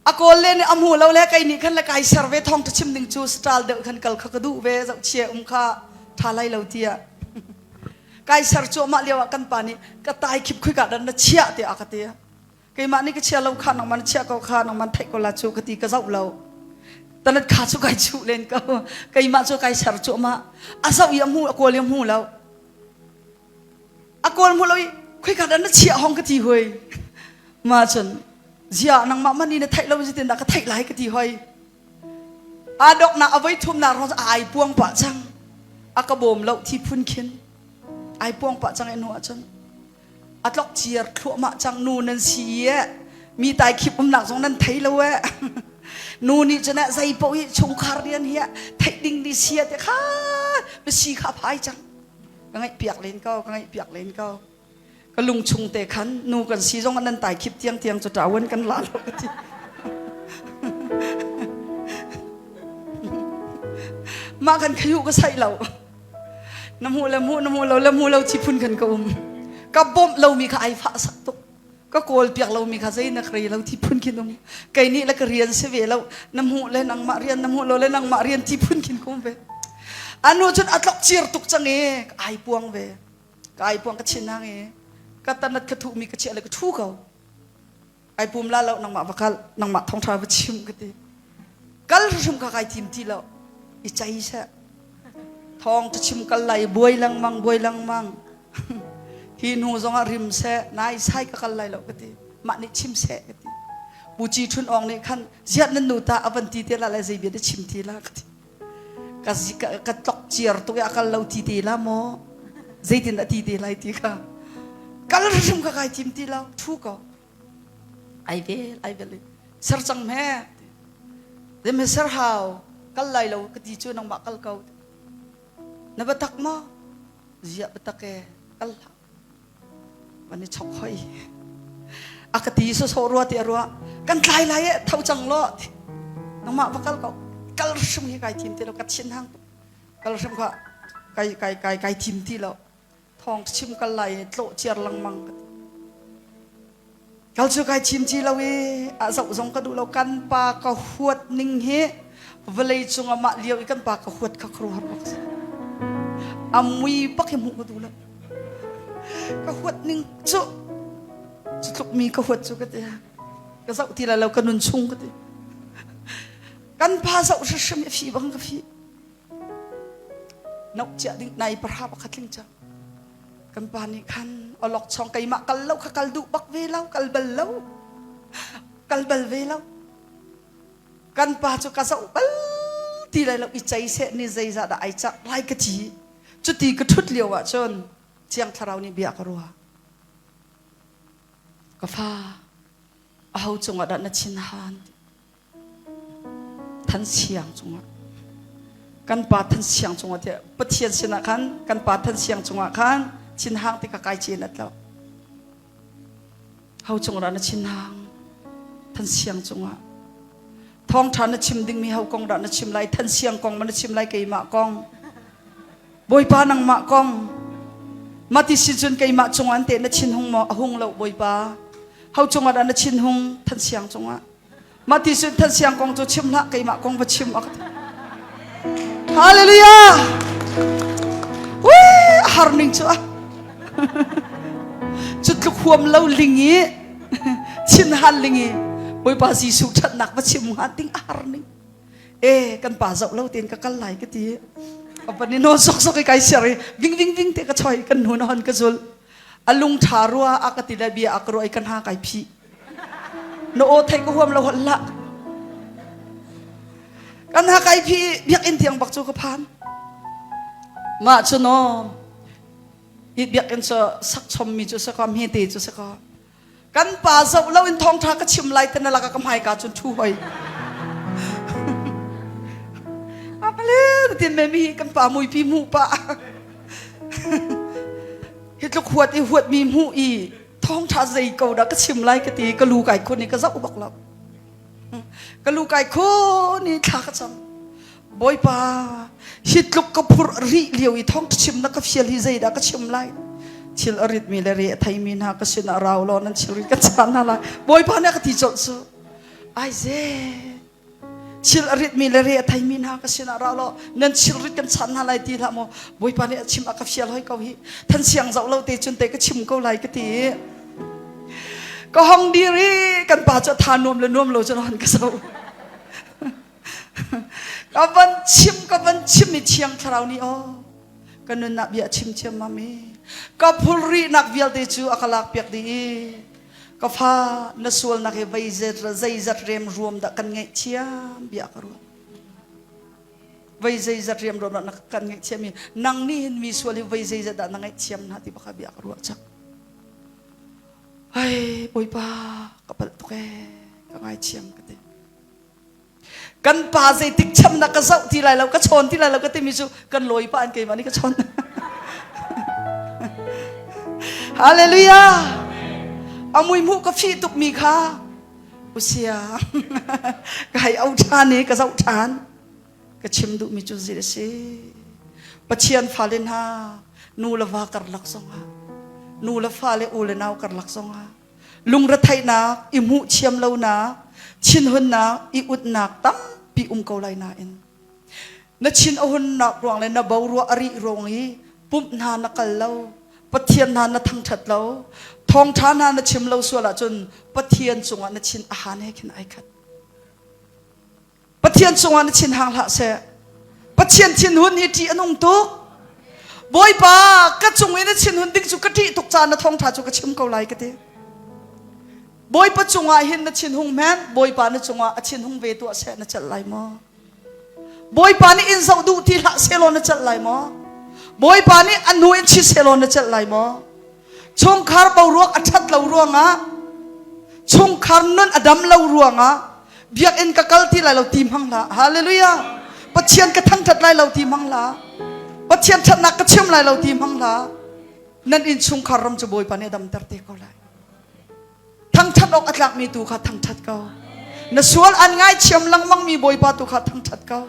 A kawl le nih a hmu lo le kei nih khan le kai ser ve thawng ṭha chim ding cu stal deuh khan kal kha ka duh ve zohchia um kha ṭha lai lo tiah kai ser cuahmah lio ah kan pa nih ka tai khip khuika dan na chiah tiah a ka ti keimah nih ka chia lo kha nangmah na chiah ko kha nangmah theih ko la cu ka ti ka zoh lo tanat kha cu kai chuh len ko keimah cu kai ser cuahmah a zoh i a hmu a kawl i a hmu lo a kawl hmu lo i khuika dan na chiah hong ka ti hoi ma cun zia nangmah mani na theih lo zeitin dah ka theih lai ka ti hoi a doknak a voi thumnak rong ai puang pah cang a ka bawm lo thi phun khin ai puang pah cang i nu ahcun a tlok ciar thluahmah cang nu nan si e mi tai khip umnak zong nan thei lo e nu nih cun zei paoh hi chungkhar rian hi theih ding ni sia te kha si kha phai cang ka ngaih piak len ko ka ngaih piak len ko ka lung chung te khan nu kan si zong nan tai khip tiang tiang cu ṭawan kan la lo ka ti mah kan khayu ka sai lo na hmu le hmu na hmu lo le hmu lo chi phun khan ka um ka bawmh lomi kha ai fah sak tuk. Ka kawl piak lomi kha zei na ka rei lo ti phun khin um. Kei nih le ka rian si ve lo. Na hmuh le nangmah rian na hmuh lo le nangmah rian ti phun khin kum ve. Anu cun a tlok cir tuk cang i ka ai puang ve. Ka ai puang ka chin hang i ka tanat ka thuhmi ka chiah le ka thu ko. Ai pum la lo nangmah va kal nangmah thongtha va chim ka ti. Kal hrim kha kai tim ti lo. I chai seh. Thong ta chim kal lai buai lengmang buai lengmang. Hi hnu zongah rim seh nai sai ka kal lai lo ka ti. Mah nih chim seh ka ti. Pu Ci Thun Awng nih khan ziat nan nu ta a van ti te la le zei bia na chim ti la ka ti. Ka ka tlok ciar tuk i a kal lo ti te la maw zeitin a ti te lai ti kha kal hrim ka kai tim ti lo thu ko ai vel ai vel ser cang me dem he ser hau kal lai lo ka ti cu nangmah kal ko na ba tak maw ziah ba tak e kal hlah van i chok hoi a ka ti sawsawh rua ti a rua kan tlai lai e tho cang law nangmah va kal ko kal hrim hi kai thim ti lo ka thin hang kal hrim kha kai kai kai kai thim ti lo thong chim kal lai tlawh ciar lengmang ka ti Kal cu kai chim ci lo i a zoh zong ka duh lo kan pa ka huat ning hi vawlei cung ah mah lio i kan pa ka huat kha khuaruahhar bak si. A mui bak hi hmuh ka duh lo. Ka huat ning cu cu tluk mi ka huat cu ka ti. Ka zoh ti lai lo ka nun chung ka ti. Kan pa zoh hrimhrim i fi bang ka fi. Nok cia ding nai pahra pakhat tling cang. Kan pa nih khan awlokchong keimah kal lo kha kal duh bak ve lo, kal bal lo. Kal bal ve lo. Kan pa cu ka zoh bal ti lai lo i cei seh ni zeizah dah ai cak lai ka ti. Cuti ka ṭhut lio ah cun Thiang Thlarau nih bia ka ruah. Ka fa, aho cungah dah na thin han? Thansiang cungah kan pa Thansiang cungah tiah Pathian sinah khan kan pa Thansiang cungah khan thinhang ti ka kai cin at lo. Ho cungah dah na thinhang? Thansiang cungah. Thawngṭha na chim dingmi ho kong dah na chim lai? Thansiang kong ma na chim lai keimah kong? Bawipa nangmah kong. Mati sin cun keimah cungah an te na thinhung maw? A hung lo Bawipa. Ho cungah dah na thinhung? Thansiang cungah. Mah ti sun than siang kong cu chim hlah keimah kong va chim a ka ti. Hallelujah! Ui, a har ning cu a. Cu tluk huam lo ling i chin hal ling i Bawipa Jesuh ṭhatnak va chim hnga ting a har ning. E kan pa zoh lo tein ka kal lai ka ti. Apa ni no sok sok i kai siar i ving ving ving te ka choi kan hnu na hon ka zul. A lung ṭha rua a ka ti le bia a ka ruah i kan ha kai phih. Na aw theih ka huam lo holh hlah. Kan ha kai phi biakinn tiang bak cu ka phan. Mah cu no hi biakinn cu sak chommi cu saka hmete cu saka kan pa zoh lo in thawngṭha ka chim lai te na laka ka hmai ka cun ṭhu hoi. Apale tin me mi kan pa muipi hmuh pa. Hi tluk huat i huat mi hmuh i thawngṭha zei ko dah ka chim lai ka ti ka lu kai khun i ka zoh bak lo ka lu kai khun i thla ka cam bawipa hi tluk ka phurh rih lio i thawngṭha chim na ka fial hi zei dah ka chim lai thil a ritmi le re a theimi hna ka sinah rau law nan thilri ka caan hna lai bawipa nih a ka ti colh cu ai ze Thil a ritmi le re a theimi hna ka sinah ra law nan thilrit kan chan hna lai ti hlah maw Bawipa nih a chim a ka fial hoi ko hi than siang zoh lo te cun te ka chim ko lai ka ti ka hong dir i kan pa cu a tha nuam le nuam lo cun hon ka zoh ka van chim ka van chim i thiang thlarau nih aw ka nunnak bia chim thiam mami ka phulrihnak vialte cu a ka lak piak dih i Ka fa, na sualnak hi vei zeizat remruam dah kan ngaihthiam bia ka ruat. Vei zeizat remruam dah na kan ngaihthiam i nang nih hin mi sual hi vei zeizat dah na ngaihthiam hna ti baka bia ka ruah cang. Ai, Bawipa, ka palh tuk ee, ka ngaithiam ka ti. Kan pa zeitik cham na ka zoh ti lai lo, ka chawn ti lai lo ka timi cu kan lawi pa an keimah nih ka chawn. Hallelujah! A mui hmuh ka fih tuk mi kha usia ka hei au ṭhan i ka zoh ṭhan. Ka chim duhmi cu zil a si. Pathian fale hna nu le va karlak zongah nu le fale u le nau karlak zongah. Lungretheihnak, i hmuh thiam lonak, thinhunnak, i utnak tampi um ko lai nain na thin a hunnak ruang le na boruah a rih ruang i pumh hna na kal lo, Pathian hna na thangṭhat lo, thawngṭha hna na chim lo sual ahcun Pathian cungah na thin a han he khin ai khat. Pathian cungah na thin hang hlah seh. Pathian thinhun hi ṭih a nung tuk. Bawipa, ka cung i na thinhun ding cu ka ṭih tuk caah na thawngṭha cu ka chim ko lai ka ti. Bawipa cungah hin na thinhung hmenh, Bawipa na cungah a thinhung ve tuah seh na celh lai maw? Bawipa nih in zoh duh ti hlah sehlaw na celh lai maw? Bawipa nih a hnu in chi sehlaw na celh lai maw? Chungkhar boruak a ṭhat lo ruangah, chungkhar nun a dam lo ruangah biakinn ka kal ti lai lo ti hmang hlah. Hallelujah. Pathian ka thangṭhat lai lo ti hmang hlah. Pathian ṭhatnak ka chim lai lo ti hmang hlah. Nan innchungkhar ram cu Bawipa nih a damter te ko lai. Thangṭhat awk a tlakmi tu kha thangṭhat ko. Na sual an ngaithiam lengmangmi Bawipa tu kha thangṭhat ko.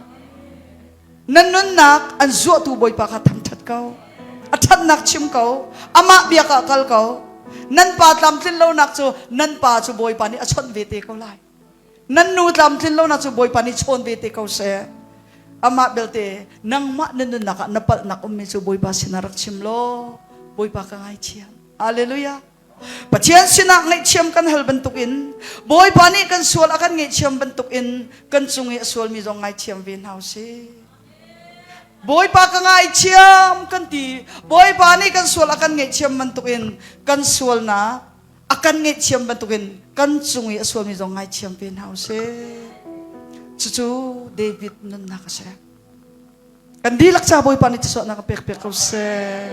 Na nunnak an zuahtu Bawipa kha thangṭhat ko. A ṭhatnak chim ko. Amah biak ah kal ko. Nan pa tlamtlin lonak cu nan pa cu Bawipa nih a chawnh ve te ko lai. Nan nu tlamtlin lonak cu Bawipa nih chawn ve te ko seh. Amah belte nangmah na nunnak ah na palhnak ummi cu Bawipa sinah rak chim law Bawipa ka ngaithiam. Hallelujah. Pathian sinah ngaihthiam kan hal bantukin Bawipa nih kan sual a kan ngaihthiam bantukin kan cung i a sualmi zong ngaithiam ve hna usih. Bawipa ka ngaithiam kan ti. Bawipa nih kan sual a kan ngaihthiam bantukin kan sualnak a kan ngaihthiam bantukin kan cung i a sualmi zong ngaithiam ve hna usih. Cucu David nunnak a si. Kan dihlak ca Bawipa nih tisuahnak a pek piak ko seh.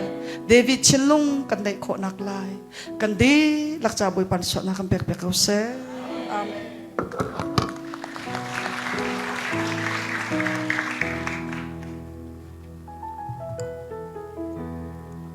David thinlung kan neih khawhnak lai. Kan dihlak ca Bawipa nih suahnak kan pek piak ko seh. Amen.